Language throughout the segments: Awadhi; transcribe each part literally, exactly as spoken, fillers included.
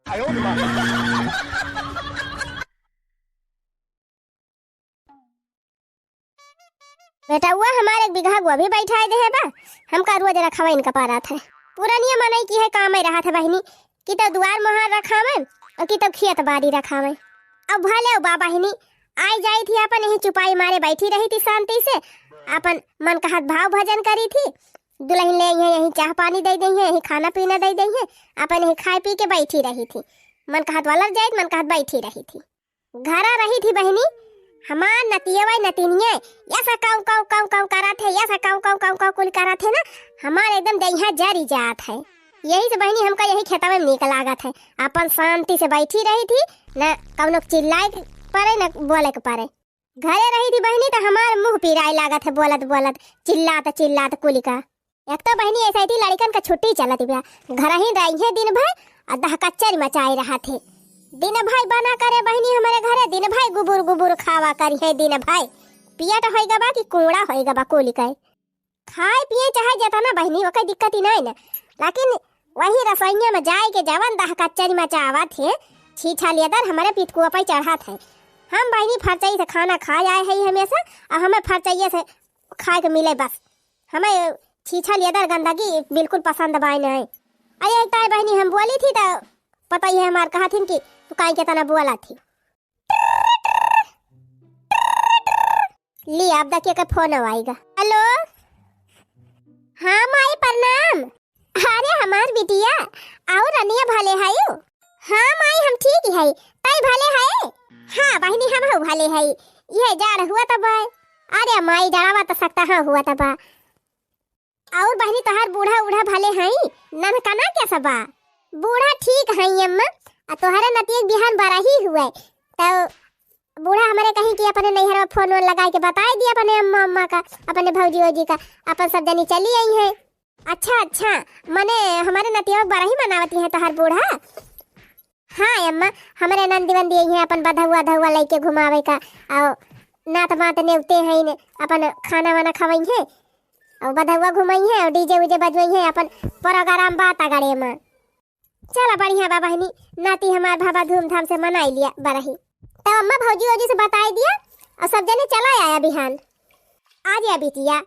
बेटउआ हमार एक बीघा गोभी बैठाए देहे बा, हमका रोज रखावे इनका पारत है। पुरनिया मनई की है काम में रहत है बहिनी, कि तो दुआर मोहार रखावे और कि तो खेत बाड़ी रखावे। अब भले बा बहिनी, आई जाई थी अपन यही चुपाई मारे बैठी रही थी शांति से, अपन मन कहत भाव भजन करी थी। दुलहिन ले आई है, यही चाह पानी दे दे है, यही खाना पीना दे दे है, अपन यही खाए पी के बैठी रही थी। मन कहत वलर जाइत, मन कहत बैठी रही थी। घरा रही थी बहिनी, हमार नतियवा नतिनिये, यस काऊ काऊ काऊ काऊ करत है, यस काऊ काऊ काऊ काऊ कुल करत है ना, हमार एकदम देहिया जरी जात है। यही से बहिनी हमका यही खेतवा में नीक लागत है, अपन शांति से बैठी रही थी, न कौनो चिल्लाए के परे, न बोले के परे। घरे रही थी बहिनी तो हमार मुँह पिराए लागत है, बोलत बोलत, चिल्लात चिल्लात कुल का। एक तो बहिनी ऐसा ही थी, लड़िकन का छुट्टी चलत बा, घर ही रही है दिन भर और दहकच्चर मचाए रहा थे। दिन भर बना करे बहिनी हमारे घरे, दिन भर गुबुर गुबुर खावा करी है, दिन भर पियट होई गबा कि कूड़ा होई गबा कुल के। खाए पिए चाहे जतना बहिनी, ओकर दिक्कत ही नहीं ना, लेकिन वही रसोइया में जाए के जवन दहकच्चर मचावत है, छीछा लेदर हमारे पिटकुआ पे चढ़त है। हम बहिनी फरचई से खाना खाए आए है हमेशा, और हमें फरचइये से खाए के मिले बस। हमें छीछा लेदर गंदगी बिल्कुल पसंद बाय नहीं। अरे ताई बहिनी हम बोली थी तो पता ही है हमार कहा थी कि तू काई के तना बोला थी। ली आप देखिए के फोन आएगा। हेलो, हाँ माई प्रणाम। अरे हमार बिटिया, और रनिया भले हयू? हाँ माई हम ठीक है, तई भले है? हाँ बहिनी हम हो भले है, ये जाड़ हुआ तब है। अरे माई जड़ावा तो सकता हाँ हुआ तब। और बहिनी तोहार बूढ़ा उढ़ा भले हई, ननकना कैसा बा? बूढ़ा ठीक हई अम्मा, आ तोहरे नतिया के बिहान बरही हुए, तो बूढ़ा हमारे कहीं कि अपने नैहर में फोन वोन लगाए के बताए दी अपने अम्मा अम्मा का, अपने भौजी वौजी का, अपन सब जनी चली आई है। अच्छा अच्छा, मने हमारे नतिया बरही मनावती है तोहार बूढ़ा? हाँ अम्मा, हमरे नंदी वंदी आई है अपन बधौआ धौआ लइके घुमावे का, और नात मात नेवते हैं ने अपन खाना वाना खवाई है, और बधौआ घुमाई है, और डीजे उजे बजवाई है, अपन प्रोग्राम बा तगड़े में। चला बढ़िया बा बहिनी, नाती हमार भावा धूमधाम से मनाई लिया बरही। तब अम्मा भौजी वौजी से बताई दिया, और सब जने चला आया बिहान। आ गया बिटिया,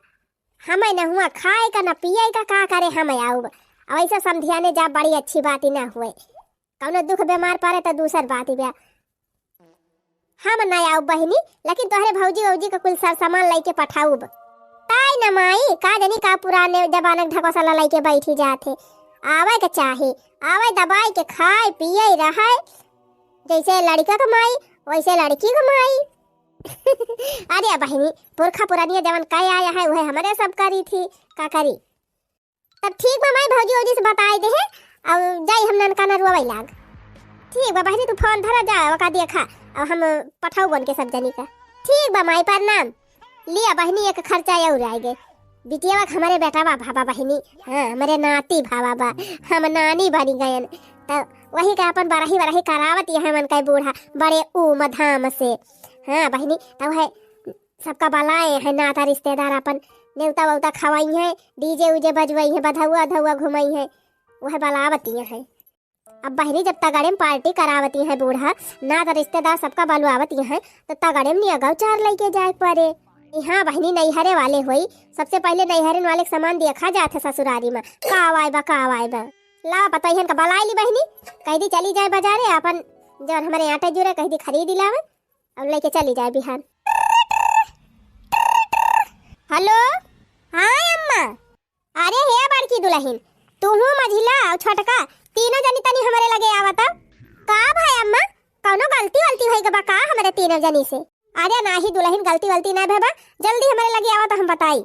हमें न हुआ खाए का न पिए का, का करे हम आउब। अब ऐसे समधियाने जा बड़ी अच्छी बात ही ना हुए। कौनो दुख बीमार पड़े तो दूसर बात ही बा। हम ना आउब बहिनी, लेकिन तोहरे भौजी वौजी का कुल सर सामान लइके पठाउब। ताई न माई, का जानी का पुराने जमाने के ढकोसला लइके बैठी जात है। आवे के चाहे, आवे दबाई के खाए पिए रहे, जैसे लड़का का माई वैसे लड़की का माई। अरे बहिनी, पुरखा पुरानिया जवन कहे आया है, वह हमरे सब करी थी, का करी? तब ठीक बा माई, भौजी वौजी से बताए दे है, और जाई हम ननका नरुआ लाग। ठीक बा बहिनी, तू फोन धरा जा, ओका देखा, और हम पठाऊ बन के सब जनी का। ठीक बा माई, प्रणाम। लिया बहिनी, एक खर्चा और आए गए। बिटिया के हमारे बेटा बा भावा बहिनी, हाँ, हमारे नाती भावा बा, हम नानी बनी गयन। तो वही का अपन बरही बरही करावत यहाँ मन का बूढ़ा बड़े ऊम धाम से। हाँ बहिनी, तो वह सबका बलाए हैं नाता रिश्तेदार, अपन नेवता वोता खवाई हैं, डीजे उजे बजवाई हैं, बधौआ धौआ घुमाई हैं, वह बलावती हैं। अब बहिनी जब तगड़े में पार्टी करावती हैं बूढ़ा, नाता रिश्तेदार सबका बलवावती हैं, तो तगड़े में नियगव चार लइके जाए के पड़े। हाँ बहिनी, नैहरे वाले होई, सबसे पहले नैहरन वाले के सामान देखा जात है ससुरारी में, का आवाए बा, का आवाए बा। ला पता इहन का बलाई ली बहिनी, कह दी चली जाए बाजारे, अपन जौन हमारे आटा जुरे कह दी खरीद लावे। अब लेके चली जाए बिहान। हेलो, हाँ अम्मा। अरे हे बड़की दुलहिन, तूहू मझिला और छोटका तीनों जनी तनी हमरे लगे आवता। का भाई अम्मा, कौनो गलती वलती होई गबा का हमरे तीनों जनी से? अरे नाही दुलहिन, गलती वलती ना भेबा, जल्दी हमरे लगे आवता, हम बताई।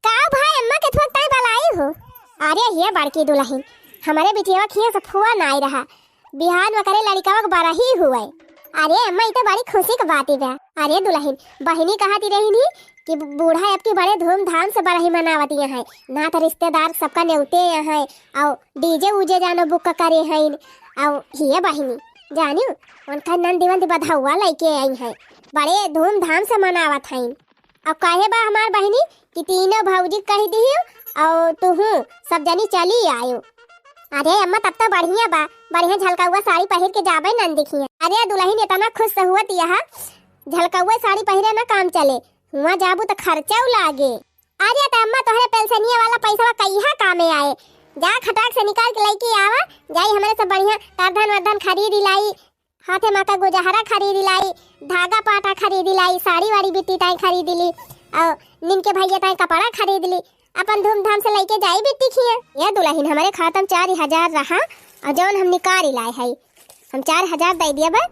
का भाई अम्मा के थोक ताई बलाई हो? अरे हे बड़की दुलहिन, हमरे बिटिया खिया से फोन आई रहा, बिहान ओकरे लड़िकवा के बरही हुए। अरे अम्मा, ई तो बड़ी खुशी के बात ही बा। अरे दुलहिन, बहिनी कहती रही नी कि बूढ़ा अब की बड़े धूमधाम से बरही मनावती हैं, नात रिश्तेदार सबका नेवते हैं, और डीजे उजे जानो बुक करे हैं, और हिये बहिनी जानियो उनका नंदी वंदी बधौआ लइके आई हैं, बड़े धूमधाम से मनावत हैं। और कहे बा हमार बहिनी कि तीनों भौजी कह दियो और तुहू सब जनी चली आयो। अरे अम्मा, तब तो बढ़िया बा, बढ़िया झलकउआ साड़ी पहिर के जाबे नंदी खिया। अरे दुलहिन एतना खुश हुअत यह, झलकउआ साड़ी पहिरे ना काम चले, हुआँ जाबू त खर्चउ लागे। अरे त अम्मा, तोहरे पेंशनिया वाला पैसवा कहिया कामे आए? जा खटाक से निकाल के लइके आवा, जाई हमरे सब बढ़िया करधन वरधन खरीद लाई, हाथे मा का गुजहरा खरीद लाई, धागा पाटा खरीद लाई, साड़ी वाड़ी बिट्टी ताई खरीद ली, और निनके भैया ताई कपड़ा खरीद ली, अपन धूमधाम से लइके जाई बिट्टी खिया। ये दुलहिन, हमरे खाता में चार हजार रहा, और जौन हम निकाल लाए हई, हम चार हजार दइ दिया बा,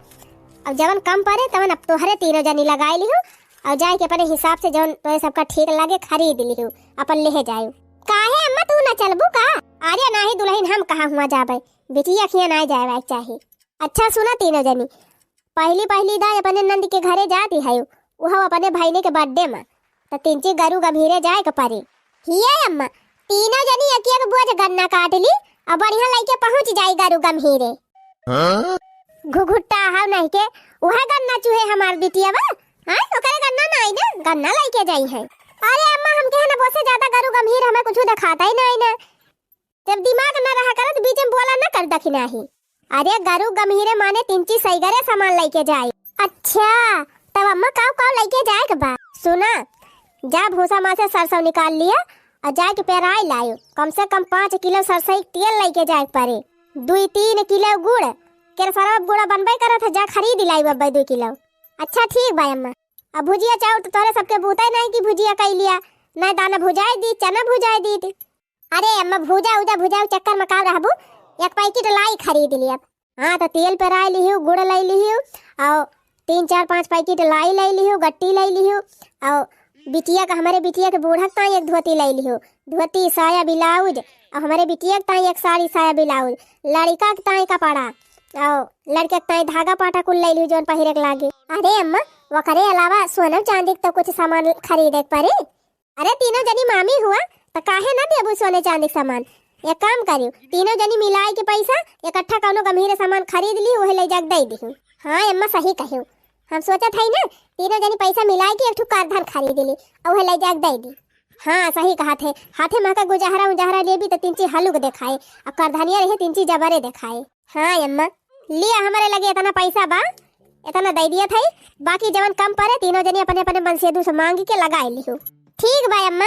और जवन कम परे तवन अब तोहरे तीनों जनी लगाई लिहू, और जाए के अपने हिसाब से जौन तोहरे सबका ठीक लागे खरीद लिहू, अपन लेहे जायू। काहे अम्मा, तू ना चलबू का? अरे नाही दुलहिन, हम कहाँ हुआँ जाबे, बिटिया खिया ना जाए चाही। अच्छा सुना तीनों जनी, पहली पहली दाई अपने नंद के घरे जाती है, उहउ अपने भइने के birthday मा, त तिनची गरु गम्हीरे जाए के परी। हिये अम्मा, तीनों जनी एक एक बोझ गन्ना काट ली और बढ़िया लइके पहुँच जाई गरु गम्हीरे। हाँ? घुघुट्टा हव नहीं के, उहे गन्ना चुहे हमार बिटिया बा। हाँ, ओकरे गन्ना नाई ना, गन्ना लइके जाई है। अरे अम्मा, हमके है ना बोसे ज्यादा गरु गम्हीर हमें कुछ देखाता ही नाई ना। जब दिमाग न रहा करत, बीच में बोला न कर दखिनाही। अरे गरु गम्हीरे माने तिनची सैगरे सामान लइके जाए। अच्छा, तब अम्मा काऊ काऊ लइके जाए के बा? सुना, जा भूसा मा से सरसों निकाल लिया और जाए के पेराई लायो। कम से कम पाँच किलो सरसों के तेल लइके जाए के परे। दुई तीन किलो गुड़, केरसरवा गुड़ा बनबे करत है, जा खरीद लाई अब्बे दुई किलो। अच्छा ठीक बा अम्मा। अब भुजिया चाउर तो तोहरे सबके बूते नहीं कि भुजिया कई लिया, नहीं दाना भुजाए दी, चना भुजाए दी। अरे अम्मा, भूजा उजा भुजाऊ चक्कर में का रहबू, एक पैकेट लाई खरीद लियब। हाँ, तो तेल पेराई लिहियो, गुड़ लाई लिहियो, और तीन चार पाँच पैकेट लाई लाई लिहियो, गट्टी लाई लिहियो, और बिटिया का, हमारे बिटिया के बूढ़ा के ताई एक धोती लाई लिहियो, धोती, साया, ब्लाउज, और हमारे बिटिया के ताई एक साड़ी, साया, ब्लाउज, लड़िका के ताई कपड़ा, और लड़के के ताई धागा पाटा कुल लाई लिहियो, जौन पहिरे के लागे। अरे अम्मा, ओकरे अलावा सोना चांदी के तो कुछ सामान खरीदे के परे। अरे तीनों जनी मामी हुआ, त काहे ना देबू सोने चांदी के सामान? एक काम करियो, तीनों जनी मिलाई के पैसा इकट्ठा कौनो गम्हीरे सामान खरीद ली, उहे ले जाके दे दिहू। हाँ अम्मा, सही कहियो, हम सोचत हई ना, तीनों जनी पैसा मिलाई के एक ठो करधन खरीद ली, और उहे ले जाके दे दी। हाँ सही कहत है, हाथे महका गुजहरा उजहरा लेबी त तिनची हलुक देखाए, और करधनिया रहे तिनची जबरे देखाए। हाँ अम्मा, लिया, हमरे लगे इतना पैसा बा, इतना दे दिया था, बाकी जवन कम परे तीनों जनी अपने अपने मनसेदू से मांग के लगाए लिहू। ठीक बा अम्मा।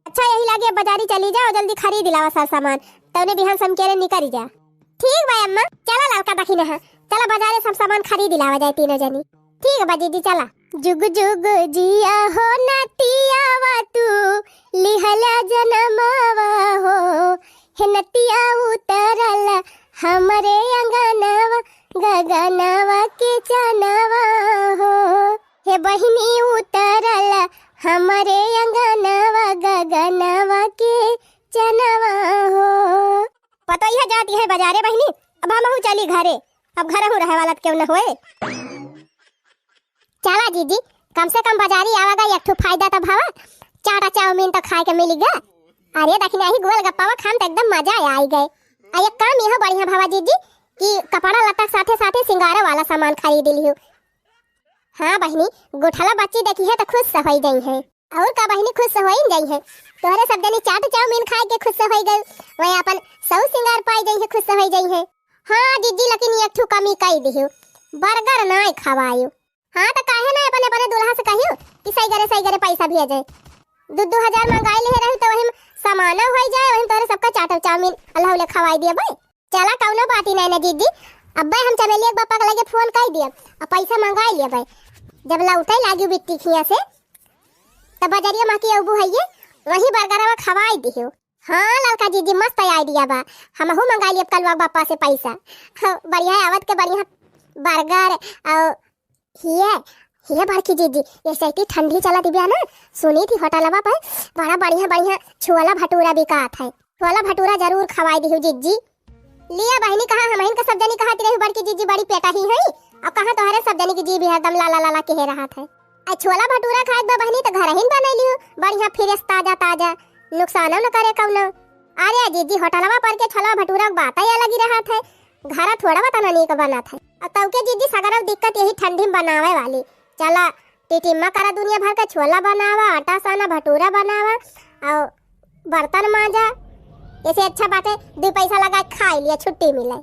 अच्छा यही लागे बाजारी चली जाओ, जल्दी खरीद लावा सब सामान, तौने बिहान समकेरे निकल जा। ठीक बा अम्मा, चला लड़का दखिना है, चला बाजारे सब सामान खरीद लावा जाए तीनों जनी। ठीक बा जीजी, चला। जुग जुग जिया हो नतियावा तू, लिहला जनमावा हो, हे नतिया उतरल हमरे अंगनवा, गगनवा के चनवा हो, हे बहिनी उतरल हमरे अंगनवा, गगनवा के चनवा हो। पतोहिया जाती है बाजारे बहिनी, अब हमहू चली घरे, अब घरहू रहे वाला त केहू न होए। चला जीजी, कम से कम बाजारी आवा गा, एक ठो फायदा त भवा, चाटा चाउमीन त खाए के मिली गा। अरे दखिना ही गोलगप्पा खान त एकदम मजा आई गए। आ एक काम यह बढ़िया भवा जीजी कि कपड़ा लत्ता के साथे साथे सिंगारो वाला सामान खरीद लिहू। हाँ बहिनी, गोठला बच्ची देखी है त खुश होई गई है। और का बहिनी, खुश होई जाई है। तोहरे सब जनी चाट चाउमीन खाए के खुश होई गई, वही अपन सौ सिंगार पाई जाई है, खुश होई जाई है। हाँ जीजी, लेकिन एक ठो कमी कई दिहू, बर्गर ना खवायू। हाँ त काहे ना अपने अपने दूल्हा से कहियो कि सही करे सही करे पैसा भेजे। दू दू हजार मंगाई ले रही त वही सामान होई जाए, वही तोहरे सबका चाट चाउमीन अल्लाह उले खवाई दिए भाई। चला कौनो बात ही नहीं ना जीजी, अब्बे हम चमेलिया के बापा के लगे फोन कर दिए, अब पैसा मंगाई लिए भाई। जब लौटे लागी बिट्टी खिया से, तब बजरिया मा की अबू हइये, वही बर्गरवा खवाई दियो। हाँ लड़का जीजी, मस्त आइडिया बा, हमहू मंगाई लिए कलवा बापा से पैसा। हाँ, बढ़िया आवत के बढ़िया बर्गर और हिये, हिये बड़की जीजी, ये सैती ठंडी चलत बिया ना, सुनी थी होटलवा पर बड़ा बढ़िया बढ़िया छोला भटूरा बिकात है, छोला भटूरा जरूर खवाई दिहू जीजी। लिया बहिनी, कहाँ हमहिन का सब जनी कहत रही बड़की जीजी बड़ी पेटा ही है, और कहाँ तोहरे सब जनी की जी भी हरदम लाला लाला कहे रहत है। आ छोला भटूरा खाए बा बहिनी त घर हिन बनाई लिहू, बढ़िया फ्रेश ताजा ताजा, नुकसानो न करे कौनो। अरे जीजी, होटलवा पर के छोला भटूरा के बात ही अलग ही रहत है, घर थोड़ा बता नीक बनत है। आ तब के जीजी सगरो दिक्कत यही ठंडी में बनावे वाली। चला टिटिम्मा करा दुनिया भर का छोला बनावा, आटा साना भटूरा बनावा, और बर्तन मांजा, एसे अच्छा बाटे दुइ पैसा लगा खाइ लिया, छुट्टी मिले।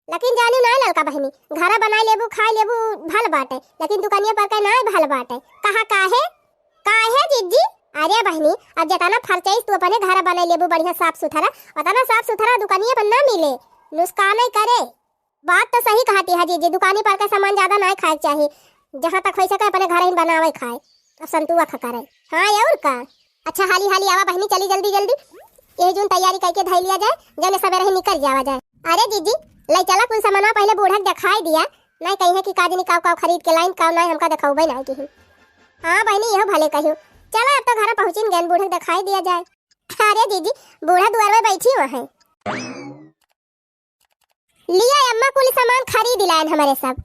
लेकिन जानी नाहीं ललका बहिनी, घरा बनाइ लेबू, खाइ लेबू, भल बाटे, लेकिन दुकनिया पर के नाहीं भल बाटे। कहा काहे? काहे जिज्जी? अरे बहिनी, अब जेतना फरचइस तू अपने घरा बनाइ लेबू बढ़िया साफ सुथरा, ओतना साफ सुथरा दुकनिया पर ना मिले, नुकसानै करे। बात तो सही कहति है जिज्जी, दुकानी पर के सामान ज्यादा नाहीं खाए के चाही, जहाँ तक होइ सके अपने घरहिन बनावै खाए, अब संतुआ खा करे। हाँ अउर का। अच्छा हाली हाली आवा बहिनी, चली जल्दी जल्दी, यही जून तैयारी कइके धइ लिया जाए, जौने सबेरहिन निकरि जावा जाए। अरे जिज्जी, लइ चला कुल सामानवा पहिले बूढ़ा के देखाइ दिया, नाहीं कहिहैं कि का जनी काव काव खरीद के लाइन, काव नाहीं हमका देखउबै नाहीं किहीं। हाँ बहिनी, इहो भले कहिउ, चला अब तो घरा पहुँचिन गएन, बूढ़ा के देखाइ दिया जाए। अरे जिज्जी, बूढ़ा दुआर में बैठी हुआ है। लिया अम्मा, कुल सामान खरीद लाएन हमरे सब।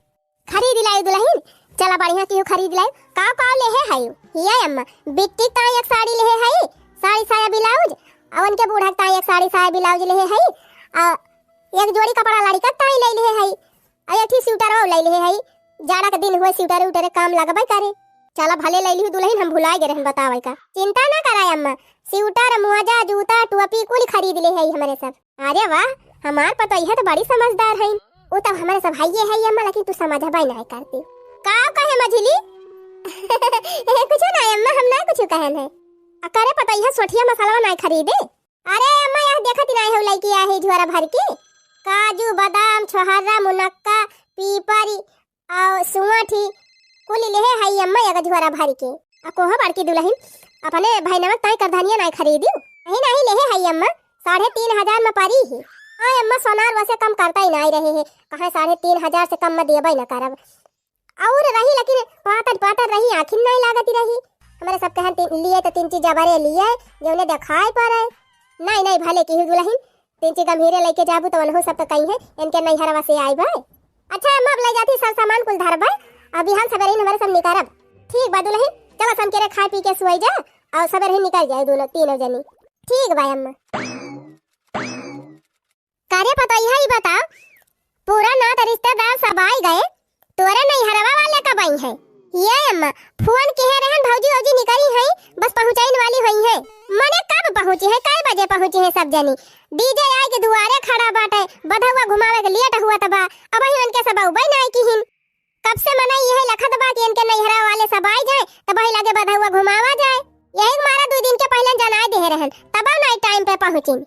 खरीद लाएउ दुलहिन, चला बढ़िया किहू खरीद लाएउ। काव काव लेहे हइउ? हिया अम्मा, बिट्टी ताईं एक साड़ी लेहे हई, साड़ी साया ब्लाउज, अउ उनके बूढ़ा ताईं एक साड़ी साया ब्लाउज लेहे हई, अउ एक जोड़ी कपड़ा लड़िका ताईं लइ लेहे हई, अउ एक ठी स्वेटर अउ लइ लेहे हई। जाड़ा के दिन हुए स्वेटर उटरे काम लगबै करे। चला भले लइ लिहू दुलहिन, हम भुलाइ गए रहन बतावै का। चिंता ना करा अम्मा, स्वेटर, मोजा, जूता, टोपी कुल खरीद लेहे हई हमरे सब। अरे वाह, हमार पतोहिया तो बड़ी समझदार हईन। उ तब हमरे सब हइये हई अम्मा, लेकिन तू समझबै नाहीं करती। का कहे मझिली? ए, कुछ नाहीं अम्मा, हम ना कुछ कहन है। अ, करे पतोहिया सोठिया मसालवा नाहीं खरीदे? अरे अम्मा, यह देखत नाहीं हो लइके आहे झोरा भर के। काजू, बादाम, छोहरा, मुनक्का, पीपरी, अउ सुआठी कुल लेहे हई अम्मा एक झोरा भरि के। अ कोहा बड़की दुलहिन, अपने भइनवा ताईं करधनिया नाहीं खरीदिउ? नाहीं, नाहीं लेहे हई अम्मा, साढ़े तीन हजार में परी ही। हाँ अम्मा, सोनार वैसे कम करतै नाहीं रहे है, कहाँ साढ़े तीन हजार से कम में देबै न करब। अउर रही लेकिन पातर पातर रही, आँखिन नाहीं लागति रही। हमरे सब कहन ती-, लिए तो तीन चीज जबरे लिए, जौने देखाइ परे। नाहीं, नाहीं, भले किहू दुलहिन, तीन चीज गम्हीरे लइके जाबू तो ओनहू सब तो कहिहैं, इनके नैहरवा से आइ बा। अच्छा अम्मा, अब लइ जाती सर सामान कुल धरबै, अउ बिहान सबेरहिन हमरे सब निकरब। ठीक बा दुलहिन, चला समकेरे खाइ पी के सोइ जा, अउ सबेरहिन निकरि जाए दुनो तीनों जनी। ठीक बा अम्मा। करे पतोहिया, ई बताओ, पूरा नात रिश्तेदार सब आइ गए, तोरे नैहरवा वाले कब अइहैं? ये अम्मा, फोन किहे रहन, भौजी, भौजी निकरी हैं, बस पहुँचइन वाली होइहैं। मने कब पहुँचिहैं, कै बजे पहुँचिहैं सब जनी? DJ आइके दुआरे खड़ा बाटे, बधौआ घुमावे के लेट हुअत बा, अबहीं उनके सब अउबै नाहीं किहिन। कब से मनई इहे लखत बा कि इनके नैहरा वाले सब आइ जाए, तबही लगे बधौआ घुमावा जाए। यही मारा दुइ दिन के पहिले जनाइ देहे रहन, तबौ नाहीं टाइम पे पहुँचिन।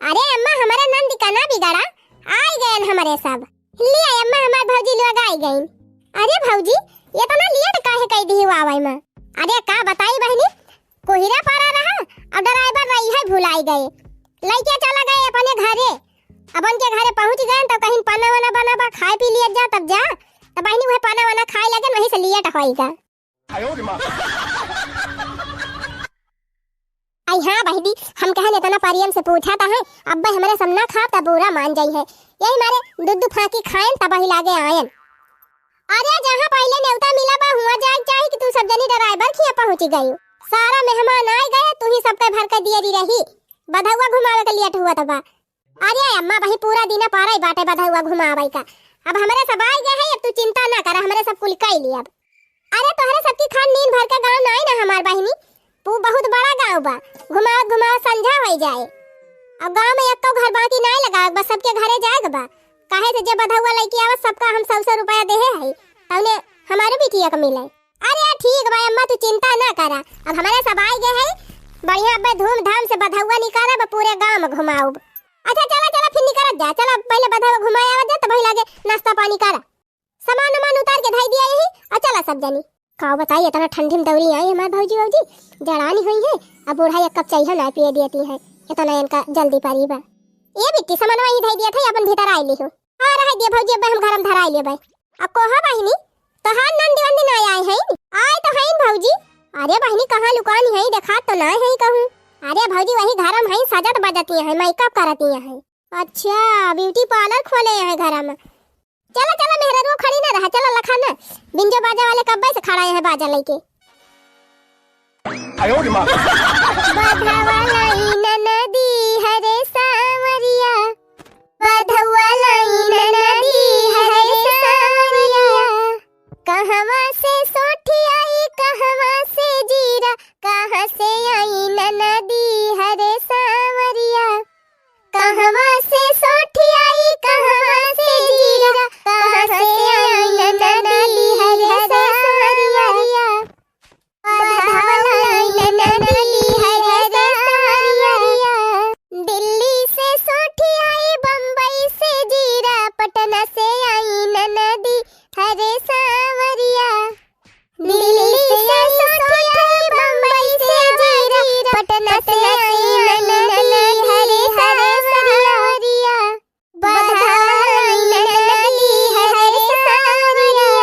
अरे अम्मा, हमरे नंद का ना बिगड़ा, आइ गएन हमरे सब। लिया अम्मा, हमार भौजी लोग आइ गइन। अरे भौजी, एतना लेट काहे कइ दिही आवै में? अरे का बताई बहिनी, कोहिरा परा रहा, अब ड्राइवर रही है भुलाइ गए, लइके चला गए अपने घरे। अब उनके घरे पहुँच गएन तो कहिन पाना वाना बना बा, खाइ पी लिया जा, तब जा। तब बहिनी उहे पाना वाना खाइ लगेन, वहीं से लेट होइगा। आई हाँ बहिनी, हम कहन एतना परियन से पूछत हैं, अब्बै हमरे सब ना खाब त बुरा मान जइहैं। यही मारे दू दू फाँकी खाएन तबही लागे आएन। अरे जहाँ पहिले नेवता मिला बा हुआँ जाए के चाही कि तू सब जनी ड्राइवर खियाँ पहुँचि गइउ। सारा मेहमान आइ गए, तुहीं सबके भर के दियरी रही। बधौआ घुमावे के लेट हुअत बा। अरे अम्मा, वही पूरा दिन परै बाटे बधौआ घुमावै का। अब हमरे सब आइ गए हैं, अब तू चिंता ना करा, हमरे सब कुल कइ लियब। अरे तोहरे सबकी खान नीन भर के गाँव नाहीं ना हमार बहिनी, पू बहुत बड़ा गाँव बा, घुमावत घुमावत संझा होइ जाए। अब गाँव में एक्को घर बाकी नाहीं लगावै बा, सबके घरे जाए के बा। काहे से जे बधौआ लइके आवत सबका हम सौ सौ रुपया देहे हई, तौने हमारे बिटिया के मिले। अरे ठीक बा अम्मा, तू चिंता ना करा, अब हमरे सब आइ गए हैं, बढ़िया अब्बै धूमधाम से बधौआ निकारब, पूरे गाँव में घुमाउब। अच्छा चला चला फिर निकरत जा, चला पहिले बधौआ घुमाए आवत जा, तबही लागे नाश्ता पानी करा, सामान उमान उतार के धइ दिया यही, अउ चला सब जनी। का बताई, एतना ठंडी में दौरी आई हमार भौजी वौजी, जड़ानी होइहैं, अब बूढ़ा एक कप चाय ना पिए देती हैं, एतना इनका जल्दी परी बा। ए बिट्टी, सामानवा यहीं धइ दिया था, अपन भीतर आइ लिहू। हाँ, रह दिया भौजी, अब्बै हम घर में धराइ लेबै। अब कोहा बहिनी, तोहार नंदी वंदी नाहीं आए हैं? आए तो हैं भौजी। अरे बहिनी, कहाँ लुकानी हैं, देखात तो नाहीं हैं कहूँ। अरे भौजी, वही घर में हैं, सजत बजत हैं, मेकअप करत हैं। अच्छा, ब्यूटी पार्लर खोले हैं घर में। चला चला मेहररुआ, खड़ी ना रहा, चला लखा ना। बिंजो बाजा वाले कब्बै से खड़ा हैं बाजा लइके। आयो रे माँ। बधवा लाई ननदी हरे सांवरिया, बधवा लाई ननदी हरे सांवरिया। कहवा से सोठिया आई, कहवा से जीरा, कहाँ से आई ननदी हरे सांवरिया। से सोठ आई कहाँ से जीरा, कहाँ से आई ननदी हरे सांवरिया। बधावल आई ननदी हरे सांवरिया। दिल्ली से सोठ आई, बम्बई से जीरा, पटना से आई ननदी हरे सांवरिया। दिल्ली से सोठ, बम्बई से जीरा, पटना से आई ननदी हरे सांवरिया। बधावल आई ननदी हरे सांवरिया।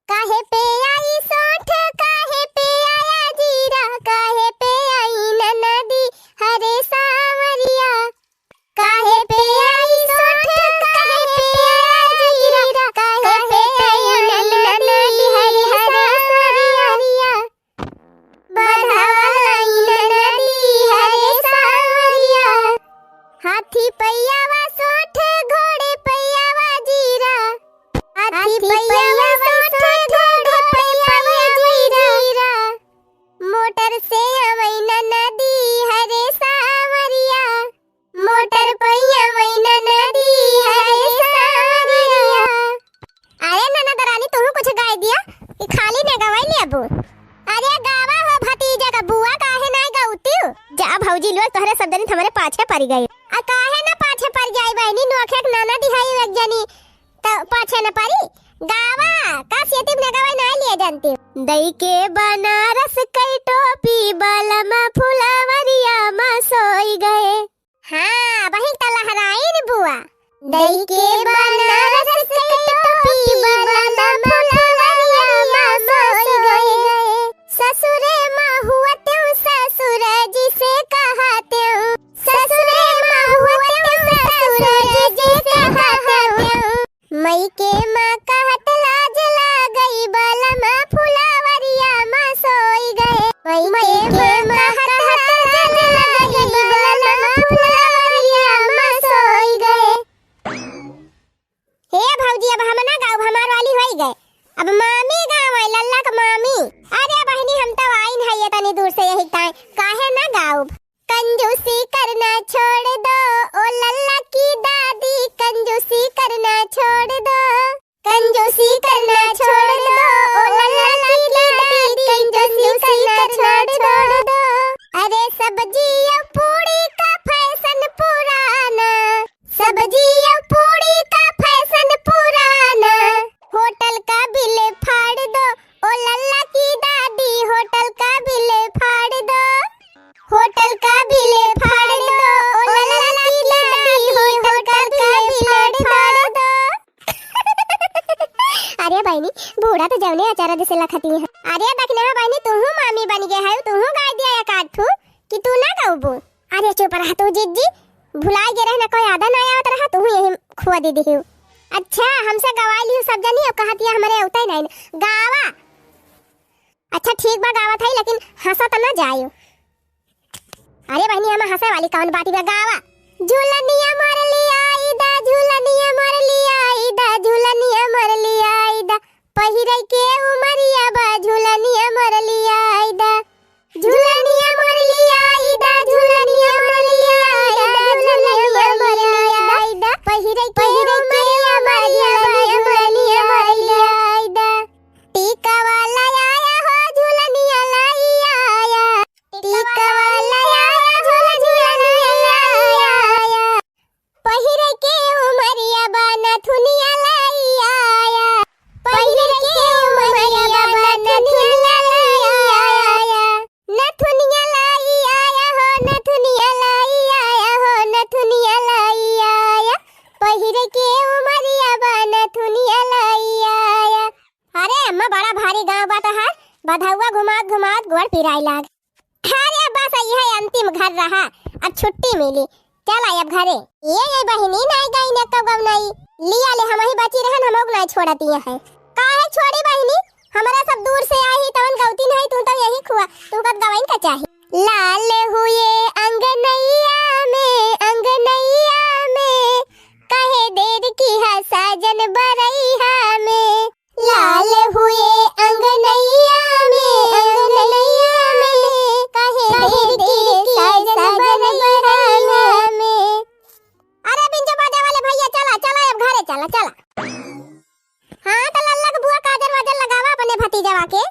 काहे पे आई सोठ, काहे पे आया जीरा, काहे पे आई ननदी हरे सांवरिया। काहे पे आई सोठ, काहे पे आया जीरा, काहे पे आई ननदी हरे सांवरिया। बधावल आई ननदी हरे सांवरिया। हाथी पैयावा सोठ, घोड़े पैयावा जीरा। हाथी पैयावा सोठ, घोड़े पैयावा जीरा। मोटर से अवै ननदी हरे सांवरिया। मोटर पैया मैना नदी हरे सांवरिया। अरे ननद रानी, तुहू कुछ गाय दिया कि खाली ने गवाई लेबू? अरे गावा हो भतीजा का बुआ, काहे ना गौतियो? जा भौजी लोग, तोहरे सब जनी हमरे पाछे पड़ गए। आ काहे ना पाछे पड़ जाई बहनी, नोखे के ननद है एक जनी, तो पाछे न पड़ी। गावा, का सेती में गवाई ना लिए जानती। दई के बनारस कई टोपी, बलमा फुलवरिया मा सोई गए। हाँ, वही त लहराइन बुआ। दई के बनारस के टोपी, बलमा फुलवरिया मा सोई गए। ससुरे मा हुआ त्यों, ससुर जी से कहा त्यों। ससुरे मा हुआ त्यों, ससुर जी से कहा त्यों। मइके मा कहत लाज लागई, बलमा फुलवरिया मा सोई गए। मइके मा कहत लाज लागई, बलमा फुलवरिया मा सोई गए। हे भौजी, अब हम ना गाउब, हमार वाली होई गए। अब मामी गावै, लल्ला क मामी। अरे बहिनी, हम तो आइन है ये तनी दूर से यही ताई, काहे ना गाउब? कंजूसी करना छोड़ दो, ओ लल्ला की दादी, कंजूसी करना छोड़ दो। कंजूसी करना छोड़ दो, ओ लल्ला की दादी, कंजूसी करना छोड़ दो। अरे सब्जी और पूड़ी का फैशन पुराना, सब्जी और पूड़ी का फैशन पुराना। होटल का बिल फाड़ दो, ओ लल्ला की दादी, होटल का बिल फाड़ दो। होटल का बिल फाड़ दो, ओ लल्ला की दादी, होटल का बिल फाड़ दो। अरे बहिनी, बूढ़ा तो जौने अचारा जैसे लखती है। अरे दखिनहा बहिनी, तुहू मामी बन गए है, तुहू गाय दिया या काट थू कि तू ना गउबू? अरे चुप रह तू जिज्जी, भुलाए गे रहना, कोई याद ना आवत रहा, तुहू यही खुआ दे दिहू। अच्छा, हमसे गवाई लिहू सब जनी, अब कहत या हमरे अउते नहीं गावा। अच्छा ठीक बा, गावत है, लेकिन हंसा त ना जायो। अरे बहिनी, हम हंसे वाली कौन बात बा, गावा। झुलनिया मोर लियाई दा, झुलनिया मोर लियाई दा, झुलनिया मोर लियाई दा। पहिरे के उमरिया बा, झुलनिया मोर लियाई दा। झुलनिया मोर लियाई दा, झुलनिया मोर लियाई दा, झुलनिया मोर लियाई दा। पहिरे के उमरिया बा, झुलनिया मोर लियाई दा। टीका वाला आया हो, झुलनिया लाई आया। टीका वाला आया, झूला झूला नया लाया। पहिरे के उमरिया बा नथुनिया लाई आया। पहिरे के उमरिया बा नथुनिया लाई आया। नथुनिया लाई आया हो, नथुनिया लाई आया हो, नथुनिया लाई आया। पहिरे के उमरिया बा नथुनिया लाई आया। अरे अम्मा, बड़ा भारी गाँव बा तोहार, बधौआ घुमात घुमात गोड़ पिराए लाग। अरे बस, यह अंतिम घर रहा, अब छुट्टी मिली, चला अब घरे। ये, ये बहिनी नाई गई ने कब गवनाई, लिया ले हम ही बची रहन, हम लोग नाई छोड़ती है। काहे छोड़ी बहिनी, हमरा सब दूर से आई ही, तवन गौती नहीं, तू तो यही खुआ, तू कब गवाइन का चाही। लाल हुए अंगनैया में, अंगनैया में, कहे देर की है साजन बरैया में। लाल हुए अंगनैया में, अंगनैया में, कहे देर की साजन बरैया में। चला, चला। हाँ, त लल्ला के बुआ काजर वाजर लगावा अपने भतीजवा के,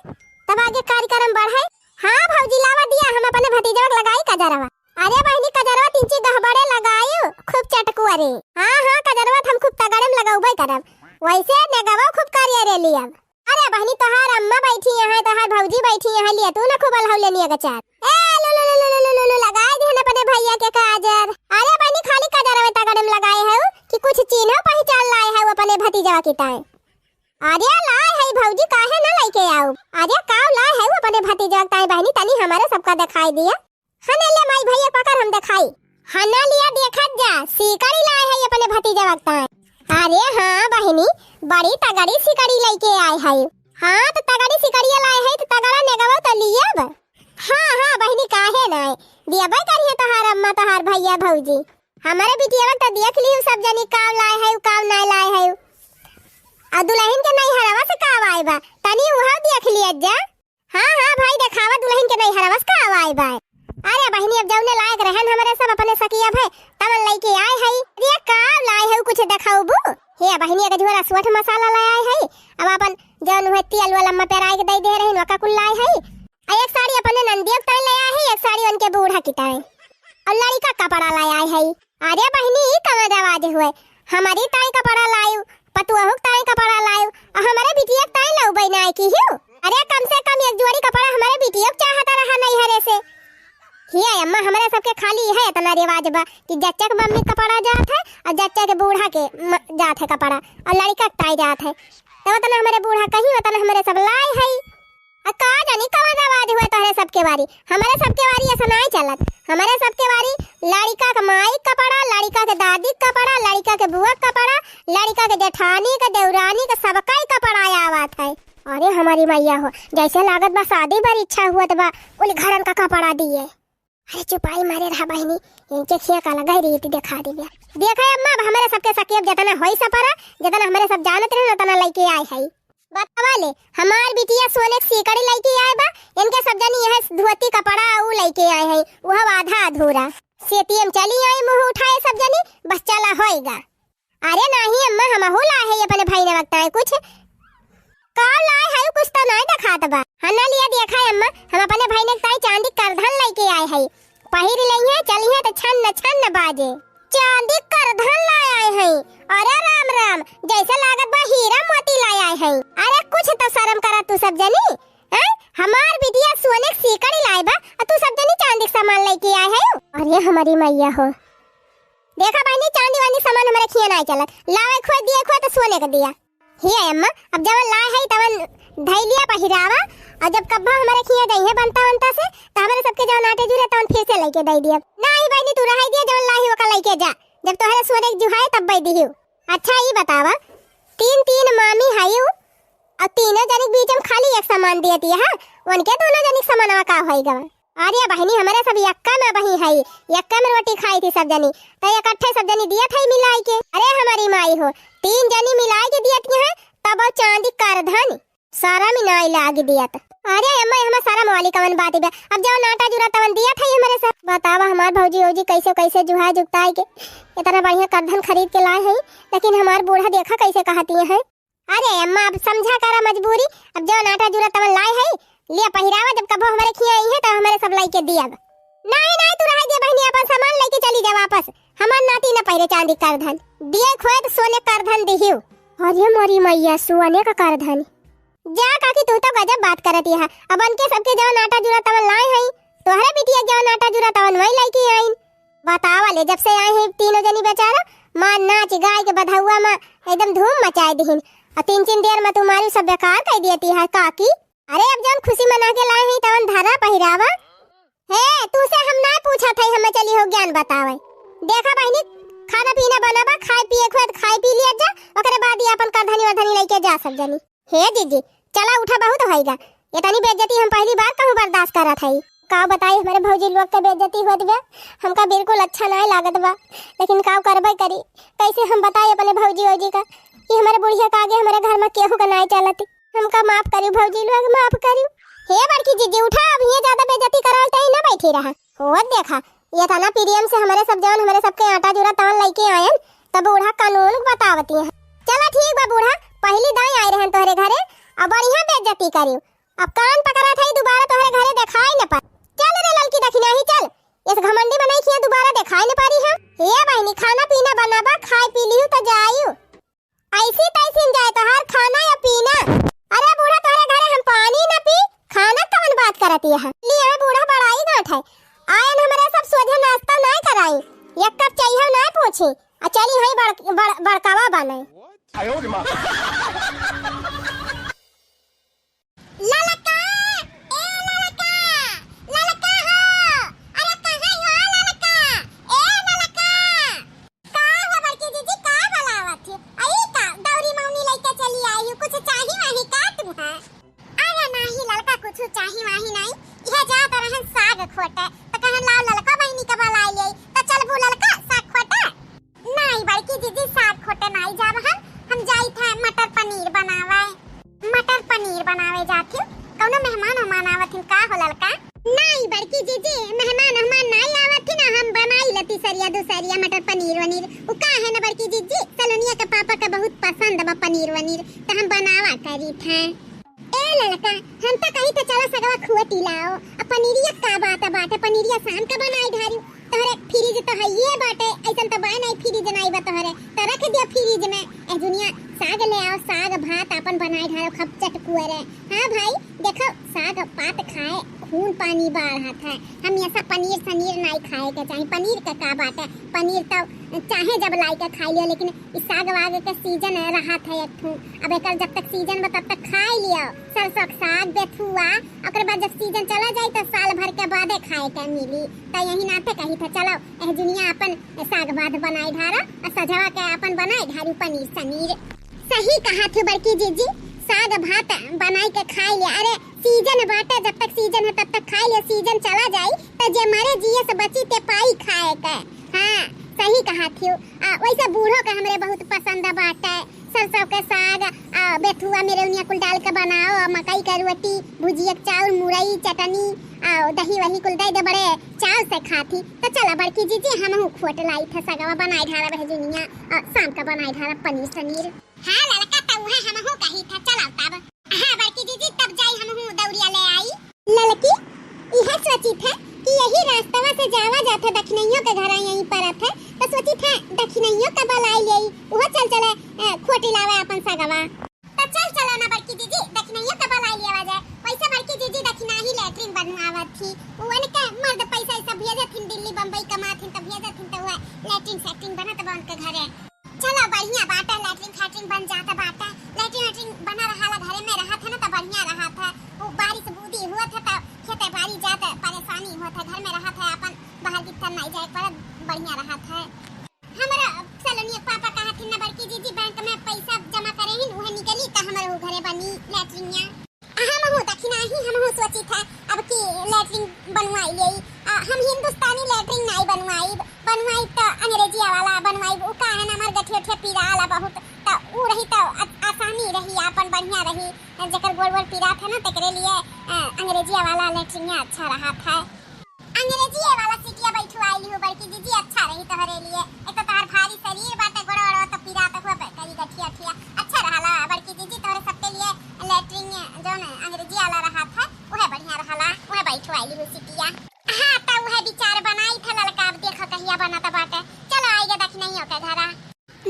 तब आगे कार्यक्रम बढ़े। हाँ भौजी, लावा दिया, हम अपने भतीजवा के लगाई काजरवा। अरे बहिनी, काजरवा तिनची गहबड़े लगायू, खूब चटकुआ रे। हाँ, हाँ, काजरवा त हम खूब तगड़े में लगौबे करब। वैसे नेगवा खूब करिया रे लियब। अरे बहिनी, तोहार अम्मा बैठी हैं, तोहार भौजी बैठी हैं, लिया तू ना खूब अलहौले निया गचार। ए, लु, लु, लु, लगाए दिहन अपने भैया के काजर। अरे बहिनी, खाली काजरवे तगड़े में लगाए हऊ कि कुछ चीन्हो पहिचान लाए हऊ अपने भतीजवा की ताई? अरे लाए हई भौजी, काहे ना लइके आऊ? अरे काव लाए हऊ अपने भतीजवा की ताई बहिनी, तनी हमरे सबका देखाई दिया। हने ले माई भैया पकड़ हम देखाई। हना लिया देखत जा, सिकड़ी लाए हई अपने भतीजवा के ताई। अरे हाँ बहिनी, बड़ी तगड़ी सिकड़ी लइके आए हई। हाँ, त तगड़ी सिकड़िया लाए हई, त तगड़ा नेगवा त लियब। हाँ, हाँ बहिनी, काहे नाय? दियबे करिहे तोहार अम्मा, तोहार भैया, भौजी। हमरे बिटियवा त देख लिहू सब जनी, काव लाए हई, काव नाय लाए हई। आ दुलहिन के नैहरवा से काव आए बा, तनी उहव देख लिया जा। हाँ, हाँ भाई, देखावा दुलहिन के नैहरवा से का आवाई बाय। अरे बहिनी, अब जौने लायक रहन हमरे सब अपने सखिया भय, तवन लइके आए हई। अरे का लाए हऊ, कुछ देखाउबू? हे बहिनी, एक झोरा सोठ मसाला ले आए हई। अब अपन जौन हुए तेल वाला अम्मा पेराई के दई दे रही, वका कुल लाए हई। आ एक साड़ी अपने नंदिया के ताई ले आए हई, एक साड़ी उनके बूढ़ा की ताई। और लड़िका कपड़ा ले आए हई। अरे बहिनी, ई कवन रवाज हुए? हमरी ताई कपड़ा लायू, पतुअहू के ताई कपड़ा लायू, आ हमरे बिटिया के ताई लउबे नाय किहू। अरे कम से कम एक जोड़ी कपड़ा हमरे बिटिया के चाहत रहा नैहरे से। हिया अम्मा, हमरे सबके खाली इहे इतना रिवाज बा कि जच्चा के मम्मी के कपड़ा जात है और जच्चा के बूढ़ा के म-, जात है कपड़ा और लड़िका के ताई जात है। तो उतना हमरे बूढ़ा कहीं, उतना हमरे सब लाए हई। आ का जानी कवन रवाज हुए तोहरे सबके बारी, हमरे सबके बारी ऐसा नाय चलत। हमरे सबके बारी लड़िका के माई के कपड़ा, लड़िका के दादी के कपड़ा, लड़िका के बुआ के कपड़ा, लड़िका के जेठानी के, देवरानी के, सबका ही कपड़ा आवत है। अरे हमरी मैया हो, जैसे लागत बा शादी बर इच्छा हुअत बा, कुल घरन का कपड़ा दिए। अरे चुपाई मारे रहा बहिनी, इनके खिया का लगा रही थी, देखा दी बिया। देखा अम्मा, अब हमरे सबके सकेब जतना होई सपरा, जतना हमरे सब जानत रहे, उतना लइके आए हई। बतावा ले, हमार बिटिया सोने के सीकड़ी लइके आए बा, इनके सब जनी यह धोती कपड़ा ऊ लइके आए हैं, वह आधा अधूरा। सेतियम चली आई मुँह उठाए सब जनी, बस चला होएगा। अरे नाही अम्मा, हमहू लाए है अपने भाई ने वक्ताए कुछ। का लाए है, कुछ तो नहीं दिखात बा। हना लिया देखा है अम्मा, हम अपने भाई ने ताई चांदी करधन लइके आए है, पहिर लइहे, चलिहे त छन्न छन्न बाजे। चांदी करधन लाए आए हैं। अरे राम राम, जैसे लागत बा हीरा मोती लाए आए हैं। अरे कुछ तो शर्म करा तू सब जनी, हैं? हमार बिटिया सोने के सीकड़ी लाए बा, आ तू सब जनी चांदी के सामान लइके आए है। अरे हमरी मैया हो, देखा बहिनी, चांदी वांदी सामान हमरे खिया नाय चलत, लावे खोए दिए खोए तो सोने के दिया। हे अम्मा, अब जवन लाए है तवन धई लिया पहिरावा, और जब कब्बा हमरे खिया जइहे बनता वनता से, तो हमरे सबके जवन आटे जुरे तवन फिर से लइके दई दिया। नाही बहिनी, तू रहे दिया, जवन लाही ओका लइके जा, जब तोहरे सोने के जुहाए तब बई दिहू। अच्छा ई बतावा, तीन तीन मामी हयू, और तीनों जनी के बीच में खाली एक सामान दियती है, उनके दोनों जनी के समानवा का होई गवा? अरे बहिनी, हमरे सब यक्का में बही हई, यक्का में रोटी खाई थी सब जनी, तो इकट्ठे सब जनी दियत हई मिलाई के। अरे हमरी माई हो, तीन जनी मिलाई के दियत हैं, तब वो चांदी करधन, शरम ही नाई लागी दियत। अरे अम्मा, हमार शरम वाली कवन बात बा? अब जवन आटा जुरा तवन दियत हई हमरे सब। बतावा हमार भौजी औजी कैसे कैसे जुहा जुगताई के इतना बढ़िया करधन खरीद के लाए हई, लेकिन हमार बूढ़ा देखा कैसे कहती हैं। अरे अम्मा, अब समझा करा मजबूरी, अब जवन आटा जुरा तवन लाए हई, लिया पहिरावा, जब कबो हमरे खिया आई है तो हमरे सब लइके दियब। नाही नाही, तू रहे दे बहिनी, अपन सामान लइके चली जा वापस। हमार नाती न पहिरे चांदी करधन, दिए खोए तो सोने करधन दिहियो। अरे मोरी मैया, सोने का करधन। जा काकी, तू तो गजब बात करत यहा। अब उनके सबके जवन आटा जुरा तवन लाए हई, तोहरे बिटिया जवन आटा जुरा तवन वही लइके आइन। बतावा ले, जब से आए हैं तीनों जनी बेचारा, मार नाच गाय के बधौआ में एकदम धूम मचाए दिहिन। और तीन तीन देर में तुम्हारी सब बेकार कर देती है काकी। अरे अब जौन खुशी मना के लाए हैं तवन धरा पहिरावा। हे, तू से हम ना पूछत है, हमें चली हो ज्ञान बतावे। देखा बहिनी, खाना पीना बनावा, खाए पिए खुए तो खाए पी लिया जा, ओकरे बाद ही अपन करधनी वरधनी लइके जा सब जनी। हे जीजी, चला उठा, बहुत होइगा। इतनी बेइज्जती हम पहली बार कहूँ बर्दाश्त करत हई। का बताई, हमरे भौजी लोग के बेइज्जती होत बा। हमका बिल्कुल अच्छा नाय लागत बा, लेकिन का करबे करी? कैसे हम बताई अपने भौजी औजी का कि हमरे बुढ़िया के आगे हमरे घर में केहू का नाय चलती। हमका माफ करी भौजी लोग, माफ करी। हे बड़की जीजी, उठा, अब ये ज्यादा बेइज्जती करावल तई ना बैठी रहा। होत देखा, ये था ना प्रेम से हमरे सब जवन हमरे सबके आटा जुरा तवन लइके आयन, तब बूढ़ा कानून बतावती है। चला ठीक बा बूढ़ा, पहिली दाईं आए रहन तोहरे घरे, अब बढ़िया बेइज्जती करिउ। अब कान पकड़त हई, दुबारा तोहरे घरे देखाई न पाई। चल रे ललकी दखिनाही, चल। इस घमंडी मनई खिया दुबारा देखाई न पारी हम। हे बहिनी, खाना पीना बनाबा, खाई पी लिहू त जाइउ। ऐसी तैसी न जाए तोहार खाना या पीना। अरे बूढ़ा, तोहरे घरे हम पानी न पी, खाना कवन बात करत यह? लिए बूढ़ा बड़ाई गांठ है। आयन हमरे सब सोझे नाश्ता नाय कराई, एक कप चाहिए नाय पूछी। आ चली हई बड़, बड़, बड़कावा बने। ललका, ए ललका, ललका हो, अरे कहाँ हो ललका, ए ललका। का हो बड़की जीजी, का बोलावत हो? अई का दौरी मौनी लइके चली आई हो, कुछ चाही वाही का तुहैं? अरे नाही ललका, कुछ चाही वाही नाही, इहे जात रहन साग खोटे, त कहन लाओ ललका बहिनी के बोलाई ले, त चलबू ललका साग खोटे? नाई बड़की जीजी, साग खोटे नाई जाब हम, हम जाइत है मटर पनीर बनावे। मटर पनीर बनावे जात ही, कौनो मेहमान उहमान आवत हिन का हो ललका? नाई बड़की जीजी, मेहमान उहमान नाई आवत हिन, हम बनाई लती सरिया दुसरिया मटर पनीर वनीर। उ का है ना बड़की जीजी, सलोनिया के पापा के बहुत पसंद बा पनीर वनीर, त हम बनावा करी थे। ए ललका, हम त कही थे चला सगवा खोटी लाओ। अब पनीरिया का बात बाटे, पनीरिया शाम का बनाई ढारी। तोहरे फ्रिज त हइये बाटे, ऐसन त बा नाई फ्रिज नाई बा तोहरे, त रख दिया फ्रिज में। ए दुनिया साग ले आओ, साग भात आपन बनाई ढारो, खूब चटकुअरे। हाँ भाई, देखो साग पात खाए खून पानी बाढ़त है। हम ऐसा पनीर सनीर नाई खाए के चाही। पनीर का का बाटे, पनीर त चाहे जब लाई के खाई लियो, लेकिन ई साग वाग के सीजन रहत है एक ठू। अब एकर जब तक सीजन बा तब तक खाई लियो। सरसों के साग, बेथुआ, ओकर बाद जब सीजन चला जाई त साल भर के बादे खाए के मिली। त यही नाते कही था चलो एह जुनिया अपन साग भात बनाई ढारा, आ सझवा के अपन बनाई ढारी पनीर सनीर। सही कहा थी बड़की जीजी, साग भात बनाई के खाई लिया। अरे सीजन बाटे, जब तक सीजन है तब तक खाई लिया, सीजन चला जाई त जे मरे जिए से बची ते पाई खाए के। हाँ, सही कहा थी। आ, वैसे बूढ़ो के हमरे बहुत पसंद बाटे। सरसों के साग, आ, बेथुआ मेरे उनिया कुल डाल के बनाओ, आ, मकई के रोटी, भुजिया के चाउर, मुरई, चटनी, आ, दही वही कुल दे दे, बड़े चाव से खाथी। त चला बड़की जीजी, हमहू खोट लाई थे सगवा बनाई ढारा बहजुनिया, आ, शाम का बनाई ढारा पनीर सनीर। हाँ ललका, त उहे हमहू कही थे, चला तब। हाँ बड़की जीजी, तब जाई हमहू दौरिया ले आई। ललकी, इहे सोचित है कि यही रास्तवा से जावा जात है दखिनइयो के घर यहीं परत है, त सोचित है दखिनइयो के बलाई लेई, उहो चल चले, ए, खोटी लावे अपन सगवा। त चल चलो ना बड़की जीजी, दखिनइयो के बलाई लेवा जाए। वैसे बड़की जीजी दखिनाही लेटरिन बनवावत थी, उ उनके मर्द पैसा ऐसा भेजत हिन दिल्ली बम्बई कमात हिन, त भेजत हिन त उहे लेटरिन सेटरिन बनत बा उनके घरे। चलो बढ़िया बाटे, लैट्रिन फैट्रिन बन जात बाटे, लैट्रिन वैट्रिन बना रहाला, घरे में रहत है ना त बढ़िया रहत है। उ बारिश बूदी हुअत है त खेते बारी जात परेशानी होत है, घर में रहत है अपन बाहर भीतर नहीं जाए पड़त, बढ़िया रहत है। हमरा सलोनिया के पापा कहत हिन ना बड़की जीजी बैंक में पैसा जमा करे हिन, उहे निकली त हमरो घरे बनी लैट्रिनिया। हमहू दखिनाही, हमहू सोचित है अब की लैट्रिन बनवाई लेई। आ, हम हिंदुस्तानी लैट्रिन नाई बनवाइब, बनवाइब त अंग्रेजिया वाला बनवाइब। उ का है ना, हमार गठिया उठिया पिराला बहुत, त उ रही त आ-, आसानी रही, आपन बढ़िया रही। जेकर गोड़ वोड़ पिरात है ना, तेकरे लिए, अ, अंग्रेजिया वाला लैट्रिन अच्छा रहत है। अंग्रेजिया वाला सीटिया बैठवाई लिहू बड़की जीजी, अच्छा रही तोहरे लिए। एक तो तोहर भारी शरीर बाटे, गोड़ वोड़ तो पिरात हुआ करी, गठिया उठिया। अच्छा रहला बड़की जीजी, तोहरे सबके लिए लैट्रिन जौन अंग्रेजी वाला रहत है, उहे बढ़िया रहला, उहे बैठवाई लिहू सीटिया। हाँ, त उहे विचार बनाई था ललका, अब देखो कहिया बनत बाटे। चलो आइए दखिनइयो के घरा।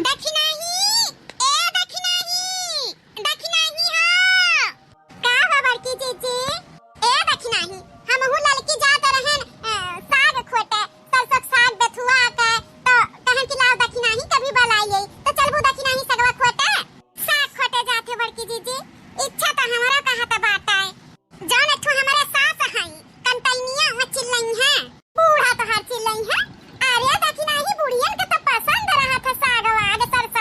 दखिनही, ए दखिनही, दखिनही हो। का हो बड़की जीजी? ए दखिनही, हमहू ललकी जात रहन, अ, साग खोटे, सरसों के साग बेथुआ के, तो कहन कि लाओ दखिनही कभी बलाई लेई, तो चलबू दखिनही सगवा खोटे? साग खोटे जात हो बड़की जीजी, इच्छा त हमरो कहत बाटे। जौन एक ठो हमरे सास हई, कंटैनिया, उ चिल्लई है। बूढ़ा तोहार चिल्लई है। अरे दखिनही बुढ़ियन के त पसंद रहत है साग वाग, सरसों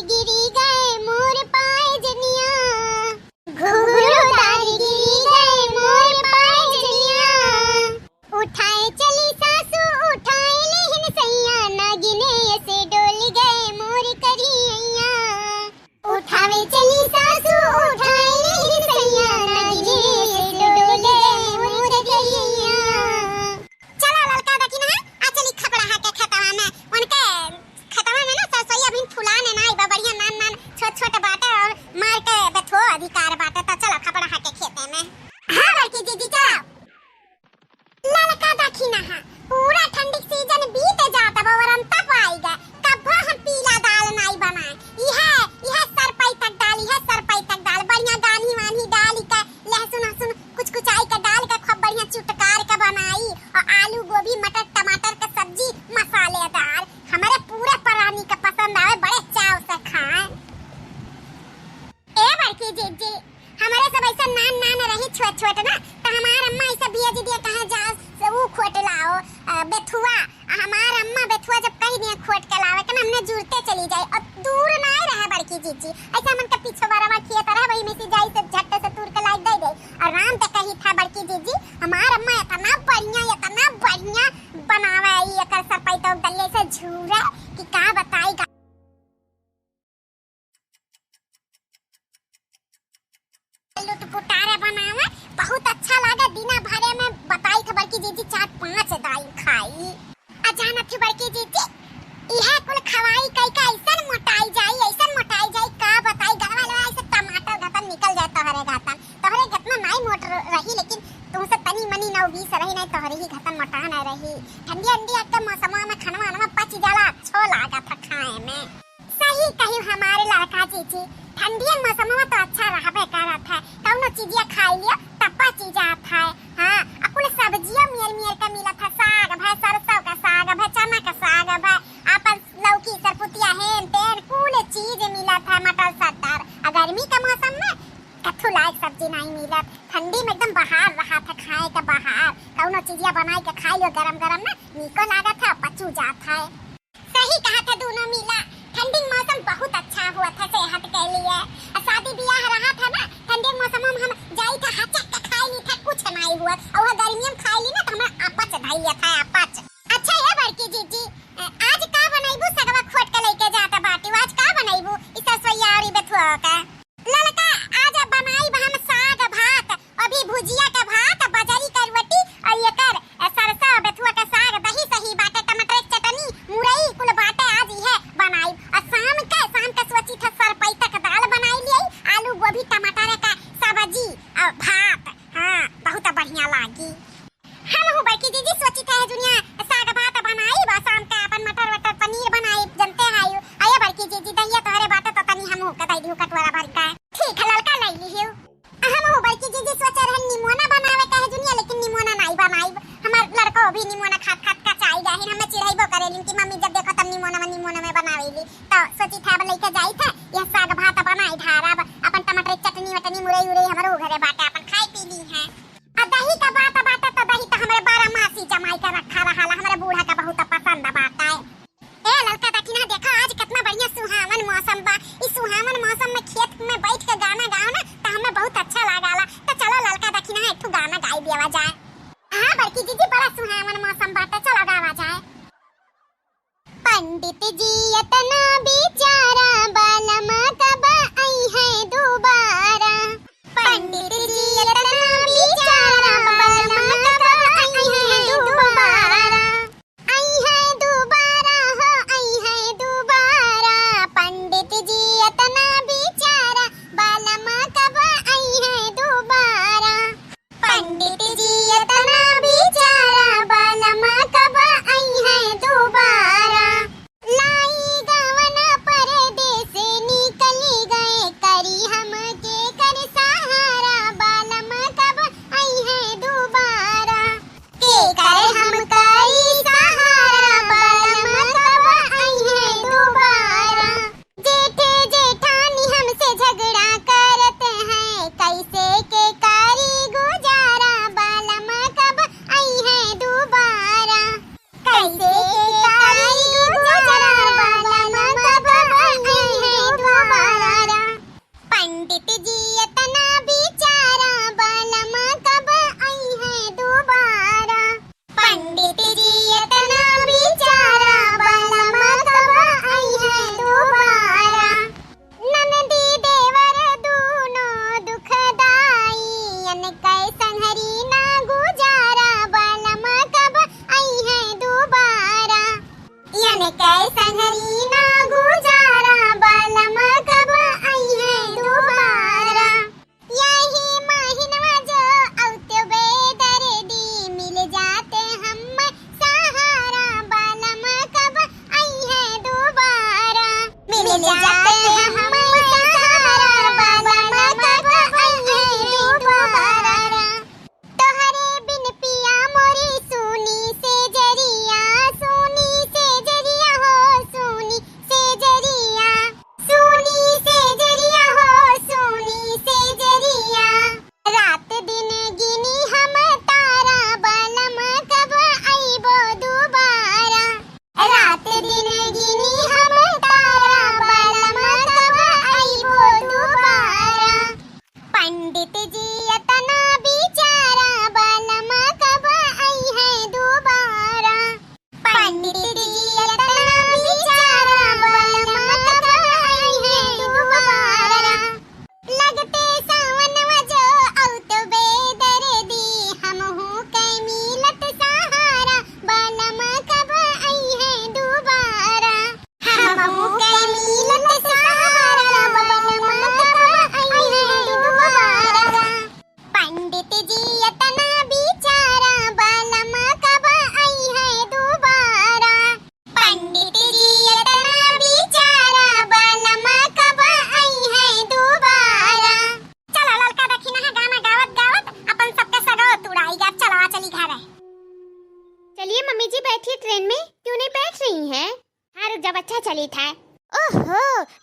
गिरी गए मोर पायजनिया, घुघरू डार गिरी गए मोर पायजनिया। उठाए चली सासू, उठाए लेहिन सैया, नागिने से डोल गए मोर करियैया। उठावे चली सासू, उठाए लेहिन सैया, नागिने से डोल गए मोर करियैया। चलो ललका दखिनहा, आ चली खपड़हा के खेतवा में। उनके खेतवा में ना सरसोई अभी फुलाने ना आई बा, बढ़िया नान नान छोट छोट बाटे और मार के बेथुओ अधिकार बाटे। तो चलो खपड़हा के खेते में। हाँ बड़की जीजी चलो। ललका दखिनहा, पूरा ठंडी के सीजन बीत जात बा और अंत पाई गए। कब्बो हम पीला दाल नाई बनाए। इहे, इहे सरपई तक दाल, इहे सरपई तक दाल, बढ़िया गान्ही वान्ही डाली के, लहसुन हसुन कुछ कुचाई के डाल के खूब बढ़िया चुटकार के बनाई और आलू गोभी मटर टमाटर के सब्जी मसालेदार। हमारे पूरे प्राणी के पसंद आवे, बड़े चाव से खाए। ए बड़की जीजी, हमरे सब ऐसा नान नान रही छोट छोट ना, त हमार अम्मा ऐसा भेज दिया कहा जा से ऊ खोट लाओ, अ, बेथुआ। आ हमार अम्मा बेथुआ जब कही दिया खोट के लावे के ना, हमने जुरते चली जाई। और दूर ना रहे बड़की जीजी, ऐसा मन के पीछे बरवा खेत रहे, वही में से जाई से झट्टे से तूर के लाई दे दे। और राम त कही था बड़की जीजी, हमार अम्मा इतना बढ़िया, इतना बढ़िया बनावे ई एकर सरपई तो दल्ले से झूरे कि का बताई। लुटपुटारे बनावे, बहुत अच्छा लागे। दिना भरे में बताई था बड़की जीजी चार पांच दाई खाई। आ जानत थी बड़की जीजी, इहे कुल खवाई कई का ऐसन मोटाई जाई, ऐसन मोटाई जाई, का बताई, गलवा लवा ऐसे टमाटर घतन निकल जाए तोहरे घतन। तोहरे घतना नाई मोट र-, रही, लेकिन तुमसे तनी मनी नौ बीस रही, नहीं तोहरे ही घतन मोटा न रही। ठंडी अंडी के मौसम में खनवा अनवा पच जाला, अच्छो लागत है खाए में। सही कही हमारे लड़का जीजी, ठंडियन मौसम में तो अच्छा रहबे करत है, कौनो चीजिया खाई लियो तब पची जात है। हाँ, आ कुल सब्जियों मियर मियर के मिलत है, साग भे, सरसों का साग भे, चना का साग भे, आपन लौकी सरपुतिया हेन तेन कुल चीज मिलत है, मटर सटर। आ गर्मी के मौसम में कथू लायक सब्जी नहीं मिलत, ठंडी में एकदम बहार रहत है खाए के बहार, कौनो चीजिया बनाई के खाई लियो गरम गरम ना, नीको लागत है, पचू जात है। सही कहा था दोनों मिला, ठंडी के मौसम बहुत अच्छा हुआ था सेहत के लिए। आ शादी ब्याह रहा था ना, ठंडी के मौसम में हम जाई था हचक के खाई ली था, कुछ नहीं हुआ। और वह गर्मियों में खाई ली ना तो हमारा अपच धई लिया था, अपच। अच्छा ये बड़की जीजी, आज का बनैबू? सगवा खोट के लेके जाता बाटी, आज का बनैबू? ई सरसोईया और ई बेथुआ का। ललका, आज बनाइब हम साग भात, अभी भुजिया के भात, बजरी के रोटी और एकर, ए, सरसों बेथुआ के साग, दही सही बाटे, टमाटर के चटनी, मुरई कुल बाटे, आज इहे बनाइब। और शाम के, शाम के सोची था सरपई तक दाल बनाई लिये, आलू गोभी टमाटर का सब्जी और भात। हाँ, बहुत बढ़िया लागी। हम हूँ बड़की जीजी सोची थे जुनिया साग भात बनाई, बस शाम का अपन मटर वटर पनीर बनाई, जनते हैं यू। आये बड़की जीजी, दहिया तोहरे बाटे तो तनी हम हूँ के दई दिहू कटोरा भर का। ठीक है, ललका ले ली हूँ। हम हूँ बड़की जीजी सोचे रहन निमोना बनावे का है जुनिया, लेकिन निमोना नहीं बनाई। हमार लड़को भी निमोना खात खात कचाई जाहिन, हमें चिढ़ाइबो करेलिन कि मम्मी जब देखो तब निमोना में, निमोना में बनावेली। तो सोची थे अब लेके जाई थे, यह साग भात बनाई ढारब, अपन टमाटर चटनी वटनी मुरई उरई हमरो घरे बाटे, अपन खाई पी ली है। आ दही का बात बाटे तो दही तो हमरे बारह मासी जमाई के रखा रहा, हमरे बूढ़ा का बहुत पसंद बाटे। ए ललका दखिना देखा, आज कितना बढ़िया सुहावन मौसम बा। इस सुहावन मौसम में खेत में बैठ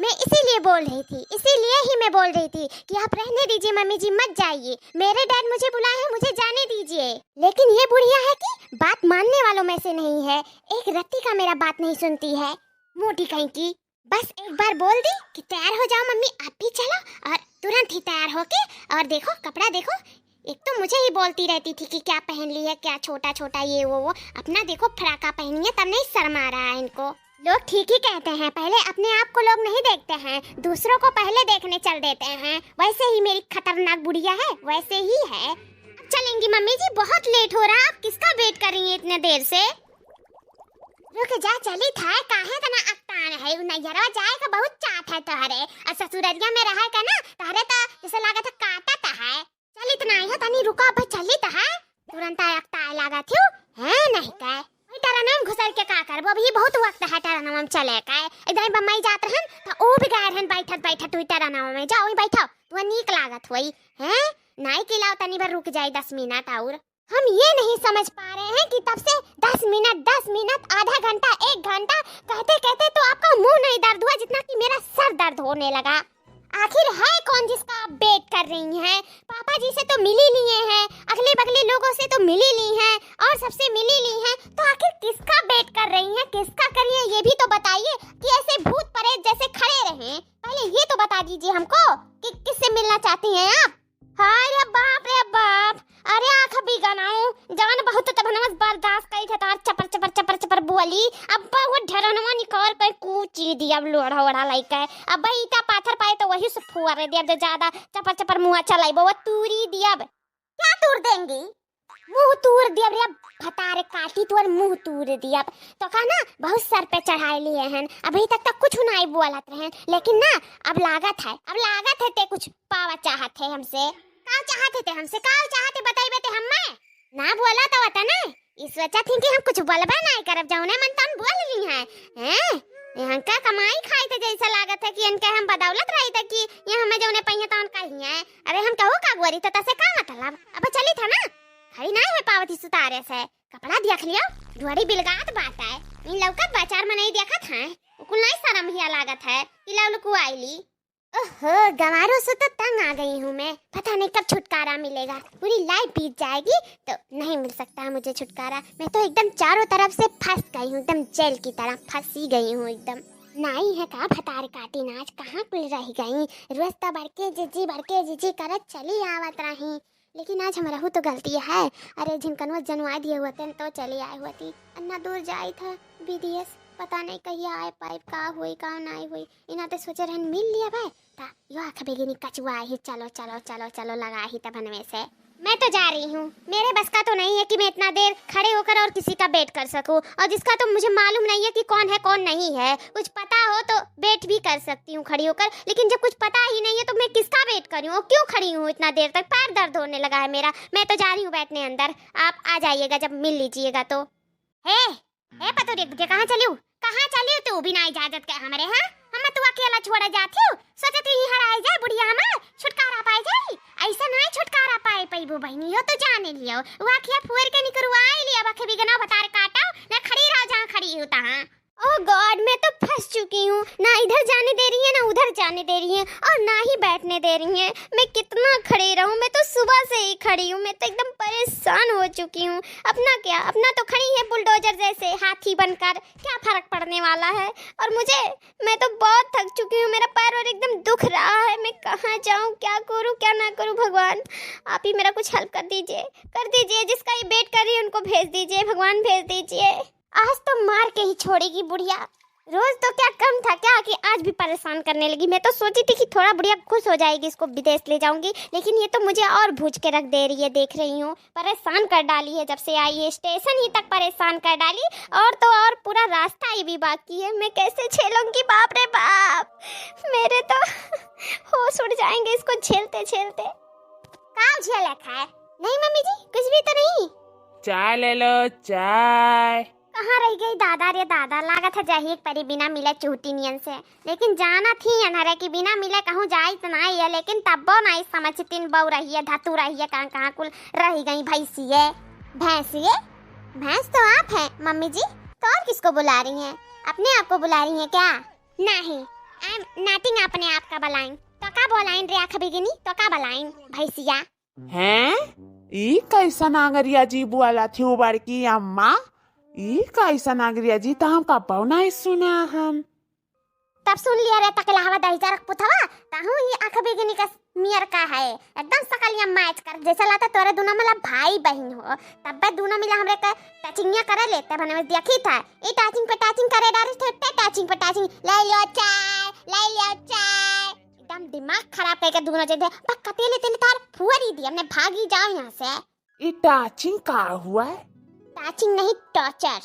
मैं इसीलिए बोल रही थी, इसीलिए ही मैं बोल रही थी कि आप रहने दीजिए मम्मी जी, मत जाइए। मेरे डैड मुझे बुलाए हैं, मुझे जाने दीजिए। लेकिन ये बुढ़िया है कि बात मानने वालों में से नहीं है। एक रत्ती का मेरा बात नहीं सुनती है, मोटी कहीं की। बस एक बार बोल दी कि तैयार हो जाओ मम्मी, आप भी चलो, और तुरंत ही तैयार होके, और देखो कपड़ा देखो, एक तो मुझे ही बोलती रहती थी कि क्या पहन ली है, क्या छोटा छोटा ये वो वो। अपना देखो फ्राका पहनी है, तब नहीं शर्म आ रहा है इनको। लोग ठीक ही कहते हैं, पहले अपने आप को लोग नहीं देखते हैं, दूसरों को पहले देखने चल देते हैं। वैसे ही मेरी खतरनाक बुढ़िया है, वैसे ही है। अब चलेंगी मम्मी जी, बहुत लेट हो रहा है। आप किसका वेट कर रही हैं इतने देर से? रुक जा, चली था, काहे तना अकतान है? उ नैहरवा जाए का बहुत चाहत है तोहरे, और ससुररिया में रहे का ना, तोहरे तो जैसे लागत है काटत है। चलित नाई है, तनी रुको, अब चलित है। तुरंत अकताए लागत हो, हैं नहीं के? वही टरनवा में घुसल के का करबो, अभी बहुत वक्त है टरनवा में चले के। इधर बम्बई जात रहन, तो ओ भी गए रहन बैठत बैठत हुई टरनवा में। जाओ, वही बैठो, तू नीक लागत हुई, हैं? नाई के लाओ, तनी भर रुक जाए दस मिनट और। हम ये नहीं समझ पा रहे हैं कि तब से दस मिनट, दस मिनट, आधा घंटा, एक घंटा कहते कहते तो आपका मुंह नहीं दर्द हुआ जितना कि मेरा सर दर्द होने लगा। आखिर है कौन जिसका आप वेट कर रही हैं? पापा जी से तो मिल ही लिए हैं, अगले बगले लोगों से तो मिल ही ली हैं, और सबसे मिल ही ली हैं, तो आखिर किसका वेट कर रही हैं, किसका कर रही हैं, ये भी तो बताइए कि ऐसे भूत प्रेत जैसे खड़े रहें। पहले ये तो बता दीजिए हमको कि किससे मिलना चाहती हैं आप। हाय रे बाप रे बाप, अरे आँख बिगनाऊ, जवन बहुत तब हम बर्दाश्त करी थे, तार चपर चपर चपर चपर बोली। अब वो ढरनवा निकाल के कूची दिया, अब लोढ़ा ओढ़ा लइके। अब ईटा पाथर पाए तो वही से फुआरे दिया, जो ज्यादा चपर चपर मुँह चलाइबो, वो तूरी दिया। अब क्या तूर देंगी? मुँह तूर दिया रे, अब भतारे काटी तुअर मुँह तूर दिया। अब तो का ना, बहुत सर पे चढ़ाए लिए हैं, अभी तक तो कुछ नहीं बोलत रहे, लेकिन ना, अब लागत है, अब लागत है ते कुछ पावा चाहत है हमसे। का चाहत है ते हमसे? का चाहत है बताइबे ते हम्मे? ना बोला तो बता ना, ई सोचत ही कि हम कुछ बोलबे नहीं करब, जौने मन तौन बोल ली हैं। हैं? इनका कमाई खाई थे जैसा लागत है कि इनके हम बदौलत रही थे कि ये हमें जौने पहिए तौन कही हैं। अरे हम कहू का गोरी, तो तसे का मतलब? अब चली था ना, खड़ी नहीं हो पावत ही सुतारे से। कपड़ा देख लियो, ढोड़ी बिलगात बात है। इन लौकत बा, चार मनई देखत हैं, कुल नहीं शर्म हिया लागत है कि लौलकु आइली। ओहो, गंवारों से तो तंग आ गई हूँ मैं। पता नहीं कब छुटकारा मिलेगा, पूरी लाइफ बीत जाएगी तो नहीं मिल सकता है मुझे छुटकारा। मैं तो एकदम चारों तरफ से फंस गई हूँ, एकदम जेल की तरह फंसी गई हूँ एकदम। नाई है का भतार काटी नाच, कहाँ कुल रह गई? रोज तो बड़के जीजी, बड़के जीजी करत चली आवत रही, लेकिन आज हमरहू तो गलती है। अरे झिनकनवा जनवाए दिए हुआ तेन तो चली आए हुआ थी, अन्ना दूर जाई था विदेश, पता नहीं कहिया आए पाइब, का हुई का नहीं हुई। इना तो सोचे रहन मिल लिया भाई, ता यो आँख बेगिनी कचुआ ही, चलो चलो चलो चलो लगा ही तब हनवे से। मैं तो जा रही हूँ, मेरे बस का तो नहीं है कि मैं इतना देर खड़े होकर और किसी का वेट कर सकूँ, और जिसका तो मुझे मालूम नहीं है कि कौन है कौन नहीं है। कुछ पता हो तो वेट भी कर सकती हूँ खड़ी होकर, लेकिन जब कुछ पता ही नहीं है तो मैं किसका वेट करूँ? और क्यों खड़ी हूँ इतना देर तक? पैर दर्द होने लगा है मेरा। मैं तो जा रही हूँ बैठने अंदर, आप आ जाइएगा जब मिल लीजिएगा तो। हे, हे पतोरी के बुढ़िया, कहाँ चलियो? कहाँ चलियो तू बिना इजाजत के हमरे, हाँ? हम तू अकेला छोड़ा जाती हो? सोचत ही हराई जाए बुढ़िया हमार, छुटकारा पाई जाई। ऐसा नहीं छुटकारा पाए पैबो बहनी, यो तो जाने लियो। वो अखिया फुअर के निकरवाई लिया, अब अखे बिगना भतार काटो, ना खड़ी रहो जहाँ खड़ी हो तहाँ। ओह गॉड, मैं तो फंस चुकी हूँ, ना इधर जाने दे रही है, ना उधर जाने दे रही है, और ना ही बैठने दे रही है। मैं कितना खड़ी रहूँ, मैं तो सुबह से ही खड़ी हूँ, मैं तो एकदम परेशान हो चुकी हूँ। अपना क्या, अपना तो खड़ी है बुलडोजर जैसे हाथी बनकर, क्या फर्क पड़ने वाला है? और मुझे, मैं तो बहुत थक चुकी हूँ, मेरा पैर और एकदम दुख रहा है। मैं कहाँ जाऊँ, क्या करूँ, क्या ना करूँ? भगवान, आप ही मेरा कुछ हेल्प कर दीजिए, कर दीजिए। जिसका ये वेट कर रही है उनको भेज दीजिए, भगवान भेज दीजिए। आज तो मार के ही छोड़ेगी बुढ़िया। रोज तो क्या कम था क्या कि आज भी परेशान करने लगी। मैं तो सोची थी कि थोड़ा बुढ़िया खुश हो जाएगी, इसको विदेश ले जाऊंगी, लेकिन ये तो मुझे और भूज के रख दे रही है। देख रही हूँ, परेशान कर डाली है जब से आई है, स्टेशन ही तक परेशान कर डाली, और तो और पूरा रास्ता ही भी बाकी है। मैं कैसे झेलूंगी, बाप रे बाप, मेरे तो होश उड़ जाएंगे इसको झेलते झेलते। का झेलत है? नहीं मम्मी जी, कुछ भी तो नहीं। चाय ले लो, चाय। कहाँ रह गई दादा रे दादा, लागत है जाही एक परी बिना मिले चूटी नियन से। लेकिन जाना थी अनहरे कि बिना मिले कहूँ जाइत नाई है, लेकिन तब्बो नाई समझतिन, बऊ रही है, धतू रही है, कहाँ कहाँ कुल रह गई भैंसिए। भैंसिए? भैंस तो आप हैं मम्मी जी, तो और किसको बुला रही हैं? अपने आप को बुला रही हैं क्या? नहीं, I am nothing अपने आप का बलाइन। तो का बोलाइन रे आँख बिगिनी, तो का बलाइन भैंसिया? हैं? ई कैसन अंगरिया जी बोलत हिउ बड़की अम्मा? ई कैसन अंगरिया जी, त हम कबौ नाहीं सुना हम। तब सुन लिया रे तकलहवा दहिजरक पुतवा, तहूँ ई आँख बिगिनी का मियर का है, एकदम सकलिया मैच कर, जैसे लाता तोरे दुनो मिला भाई बहिन हो। तब्बे दुनो मिला हमरे के टचिंगिया करे लेते भने में देखी था, ई टचिंग पे टचिंग करे डारे थे, ते टचिंग पे टचिंग, ले लो चाय, ले लो चाय, एकदम दिमाग खराब करके दुनो जे थे, बस कतेले तेले तार फुअरी दी, हमने भागी जाओ यहाँ से। ई टचिंग का हुआ है? टचिंग नहीं, टॉर्चर।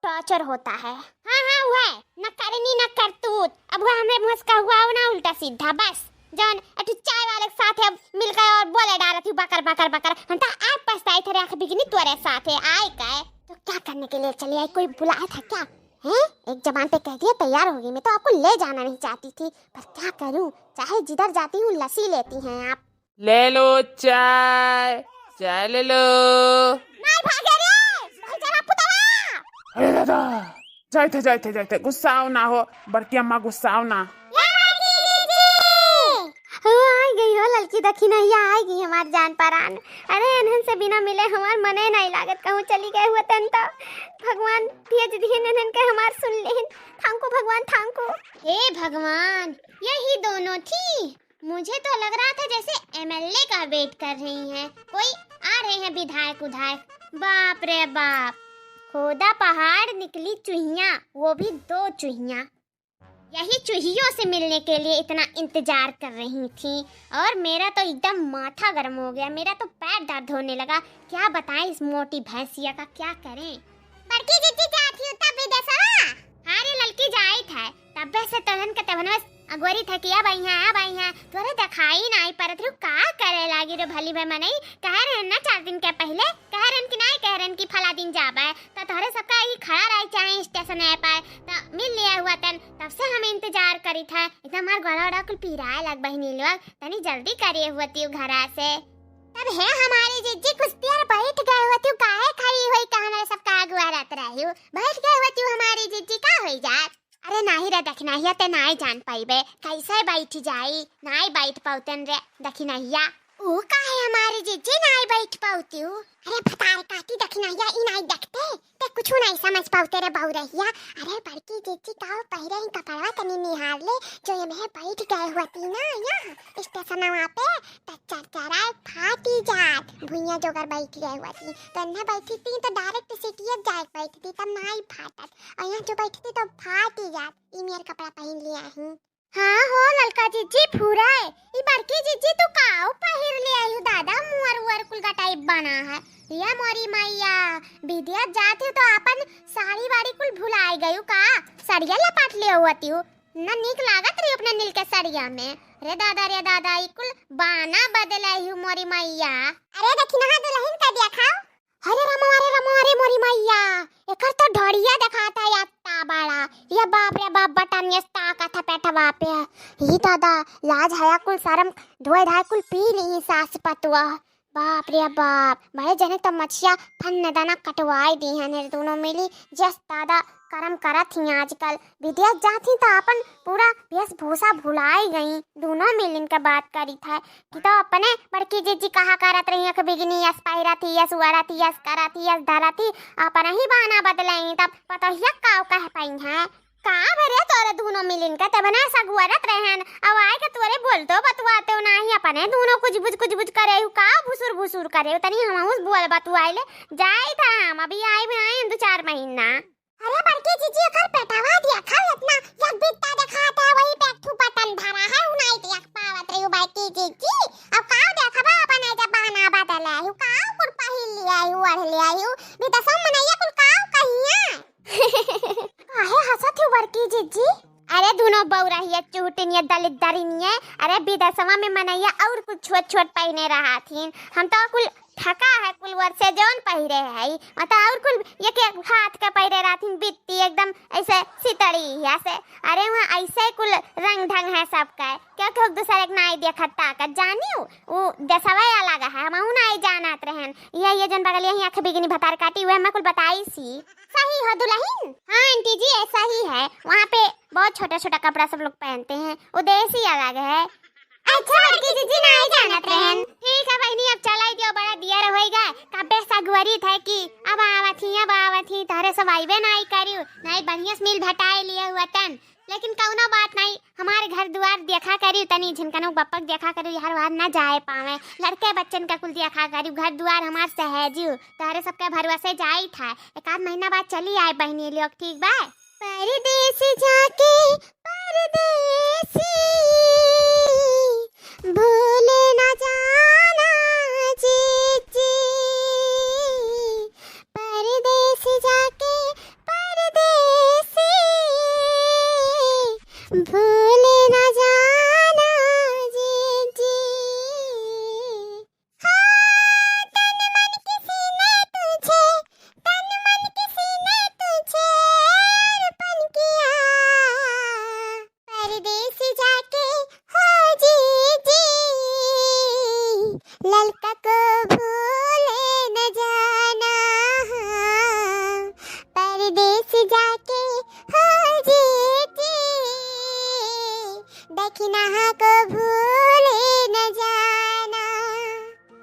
टॉर्चर होता है। हाँ, हाँ, हुआ है। न करनी, न करतूत। अब हुआ हमरे मुँह से का हुआ हो ना उल्टा सीधा, बस। जौन अठू चाय वाले के साथ अब मिलकर और बोले डालत ही बकर, बकर, बकर। हम तो आप पछताए थे, आँख बिगिनी तोरे साथ है, आए का है? तो क्या करने के लिए चली आई? कोई बुलाया था क्या? हैं? एक जबान पे कह दिया, तैयार हो गई। मैं तो आपको ले जाना नहीं चाहती थी, पर क्या करूँ, चाहे जिधर जाती हूँ, लसी लेती हैं आप। ले लो चाय, चाय ले लो। नाहीं भागे रे, भाई जरा पुतवा। अरे दादा, जाइत है, जाइत है, जाइत है, गुस्साओ ना हो, बड़की अम्मा गुस्साओ ना। या बड़की जीजी। हो, आ गई हो ललकी दखिनहिया, आ गई हमार जान परान। अरे इन्हन से बिना मिले हमार मने नाहीं लागत, कहूँ चली गए हुए तन तो भगवान भेज दिहन इन्हन के हमार सुन लेहन। Thank you भगवान, thank you। हे भगवान, यही दोनों थी? मुझे तो लग रहा था जैसे एमएलए का वेट कर रही हैं, कोई आ रहे हैं विधायक उधायक। बाप रे बाप, खोदा पहाड़ निकली चुहिया, वो भी दो चुहिया। यही चुहियों से मिलने के लिए इतना इंतजार कर रही थी और मेरा तो एकदम माथा गर्म हो गया, मेरा तो पैर दर्द होने लगा। क्या बताएं इस मोटी भैंसिया का, क्या करें। बड़की जीजी जात ही तब विदेशवा? हाँ रे ललकी जाइत है, तब्बे से तोहन के तबन बस अगोरी थे कि अब आई हैं, अब आई हैं, तोरे दिखाई नाहीं परत रही, का करे लागी रे भली भाई मनई, कह रहे हैं ना चार दिन के पहले, कह रहे हैं कि नाहीं, कह रहे हैं कि फला दिन जाबे, तो तोहरे सबका ही खड़ा रही चाहे स्टेशन पर, तो मिल लिया हुआ तन, तब से हम इंतजार करी थे, इतना हमार गला उड़ा कुल पीराए लग बहिनी लोग, तनी जल्दी करिए हुआ तियो घरा से। तब हे हमारी जिज्जी कुछ देर बैठ गए होती, काहे खड़ी होई, कहाँ मेरे सबका अगुआ रहत रही हो, बैठ गए होती हमारी जिज्जी, का होई जात? अरे नाहीं रे दखिनहिया, ते नाहीं जान पाइबे, कैसे बैठ जाई, नाहीं बैठ पाउतन रे दखिनहिया। ओ काहे हमारी जिज्जी नाहीं बैठ पाउती हो? अरे भतार काटी दखिनहिया, ई नाहीं देखते, ते कुछ नाहीं समझ पाउते रे बउरहिया। अरे बड़की जिज्जी का पहिरे ही कपड़वा तनी निहार ले, जो ये में बैठ गए होती ना यहाँ स्टेशनवा पे, त चरचराए फाटी जात। भुइयां जोगर बैठ गए हुआ थी, तो इन्हें बैठी थी तो डायरेक्ट सीटिया जाए बैठती, तब नाहीं फाटत। और यहाँ जो बैठती तो फाटी जात। ई मेर कपड़ा पहन लिया ही। हाँ हो ललका जिज्जी, फुराए। ई बड़की जिज्जी तू काऊ पहिर ले आई हो दादा, मुअर उअर कुल गटाई बना है। ये मोरी मैया, विदेश जात हो तो अपन साड़ी वाड़ी कुल भुलाए गयू का? सड़िया लपाट ले होती हो। न नीक लागत रही अपने नील के सड़िया में। रे दादा, रे दादा, ई कुल बाना बदले ही मोरी मैया। अरे दखिनहा दुलहिन का दिया खाओ। अरे रमवा, अरे रमवा, अरे मोरी मैया, एकर तो ढोड़िया देखाता या ता बड़ा। ये बाप रे बाप, बटन ये ताकत है पेटवा पे। ही दादा, लाज हया कुल शरम धोए धाए कुल पी ली सास पतुआ। बाप रे बाप, बड़े जने तो मछिया फन्न दना कटवाई दी है ने दोनों मिली। जस दादा करम करत ही आजकल, विदेश जात ही तो अपन पूरा वेशभूषा भुलाई गई। दोनों मिल इनके बात करी थे कि तो अपने बड़की जिज्जी कहा करत रही, अख बिगनी यस पहिरत ही, यस उअरत ही, यस करत ही, यस धरत ही, अपन ही बहाना बदले ही, तब पतोहिया काव कह पाई है। का भरे तोरे दोनों मिलिन के, ते बना सगुअरत रहन, अब आए के तोरे बोलतो बतुआते हो नाही, अपने दोनों कुछ बुझ, कुछ बुझ करे हो, का भुसुर भुसुर करे हो, तनी हमहूँ बोल बतुआए ले, जाई था हम, अभी आई भी आई दो चार महीना। अरे बड़की जीजी, ओकर पेटवा दिया खाओ इतना, एक बित्ता देखाता है, वही पे एक ठू बटन धरा है, उ नाही देख पावत रही हो बड़की जीजी, अब का देखबा अपने जब बहाना बदले हो, का कुल पहिर लिया हो, ओढ़ लिया हो, विदेशों में मनैया कुल का कहिया। काहे हंसत हो बड़की जिज्जी? अरे दोनों बउरहिया चूटिनिया दलिद्दरिनिया, अरे विदेशवा में मनैया और कुछ छोट छोट पहिने रहा थीन, हम तो कुल ठका है कुल वर्षे जौन पहिरे है, मतलब और कुल एक एक हाथ के पहिरे रहथिन बित्ती एकदम ऐसे सितड़ी हिया से। अरे वहाँ ऐसे कुल रंग ढंग है सबका, क्योंकि एक दूसरे के नाई देखत ताकत जानियो, उ देशवे अलग है, हमहू नाई जानत रहन। ये, ये जौन बगलिया ही आँख बिगनी भतार काटी, उहे हमें कुल बताई सी। सही हो दुल्हन? हाँ आंटी जी, ऐसा ही है। वहाँ पे बहुत छोटा छोटा कपड़ा सब लोग पहनते हैं, वो देश ही अलग है। अच्छा बड़की जीजी, नाई जानत रहन। ठीक है बहिनी, अब चलाई दियो, बड़ा दियर होई गए। कबे सगवरी थे कि अब आवत ही, अब आवत ही, तहरे सब आइबे नाई करियो, नाई बढ़िया से मिल भटाए लिए हुआ तन। लेकिन कौनो बात नाई, हमारे घर दुआर देखा करियो, तनी झिनकनो बप्पक देखा करियो, हर बार ना जाए पावे, लड़के बच्चन का कुल देखा करियो, घर दुआर हमार सहेजियो, तहरे सबके भरोसे जाई था। एक आध महीना बाद चली आए बहिनी लोग, ठीक बा? परदेस जाके परदेसी भूल न जाना जीजी, परदेस जाके परदेसी भूल न जाना जीजी। हाँ, तन मन किसी ने तुझे, तन मन किसी ने तुझे अर्पण किया। परदेस जाके हो जीजी, ललका को भूले न जाना। परदेस जाके हो जीजी, दखिनहा को भूले न जाना।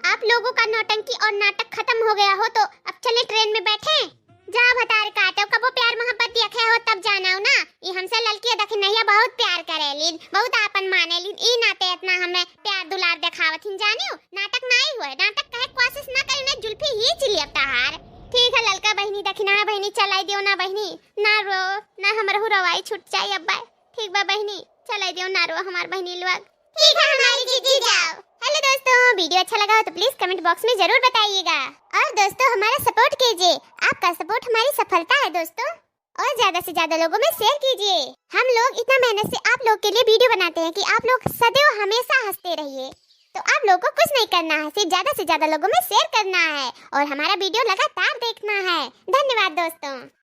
आप लोगों का नौटंकी और नाटक खत्म हो गया हो तो अब चलें ट्रेन में बैठें। जा भतार काटो, कबो प्यार मोहब्बत देखे हो तब जानाओ ना। ई हमसे ललकी दखिनहिया बहुत प्यार करेलिन, बहुत आपन मानेलिन, ई नाते इतना हमें प्यार दुलार देखावत हिन जानियो। नाटक नाई हुए, नाटक कहे कोशिश ना करी, ना जुल्फी ही चिली अब तहार। ठीक है ललका बहिनी, दखिनहा बहिनी, चलाई दियो ना बहिनी, ना रो, ना हमरहु रवाई छूट जाई अब्बा। ठीक बा बहिनी, चलाई दियो ना रो हमार बहिनी लोग। ठीक है हमारी जीजी, जाओ। हेलो दोस्तों, वीडियो अच्छा लगा हो तो प्लीज कमेंट बॉक्स में जरूर बताइएगा। और दोस्तों हमारा सपोर्ट कीजिए, आपका सपोर्ट हमारी सफलता है दोस्तों। और ज्यादा से ज्यादा लोगों में शेयर कीजिए। हम लोग इतना मेहनत से आप लोग के लिए वीडियो बनाते हैं कि आप लोग सदैव हमेशा हंसते रहिए। तो आप लोगों को कुछ नहीं करना है, सिर्फ ज्यादा से ज्यादा लोगों में शेयर करना है और हमारा वीडियो लगातार देखना है। धन्यवाद दोस्तों।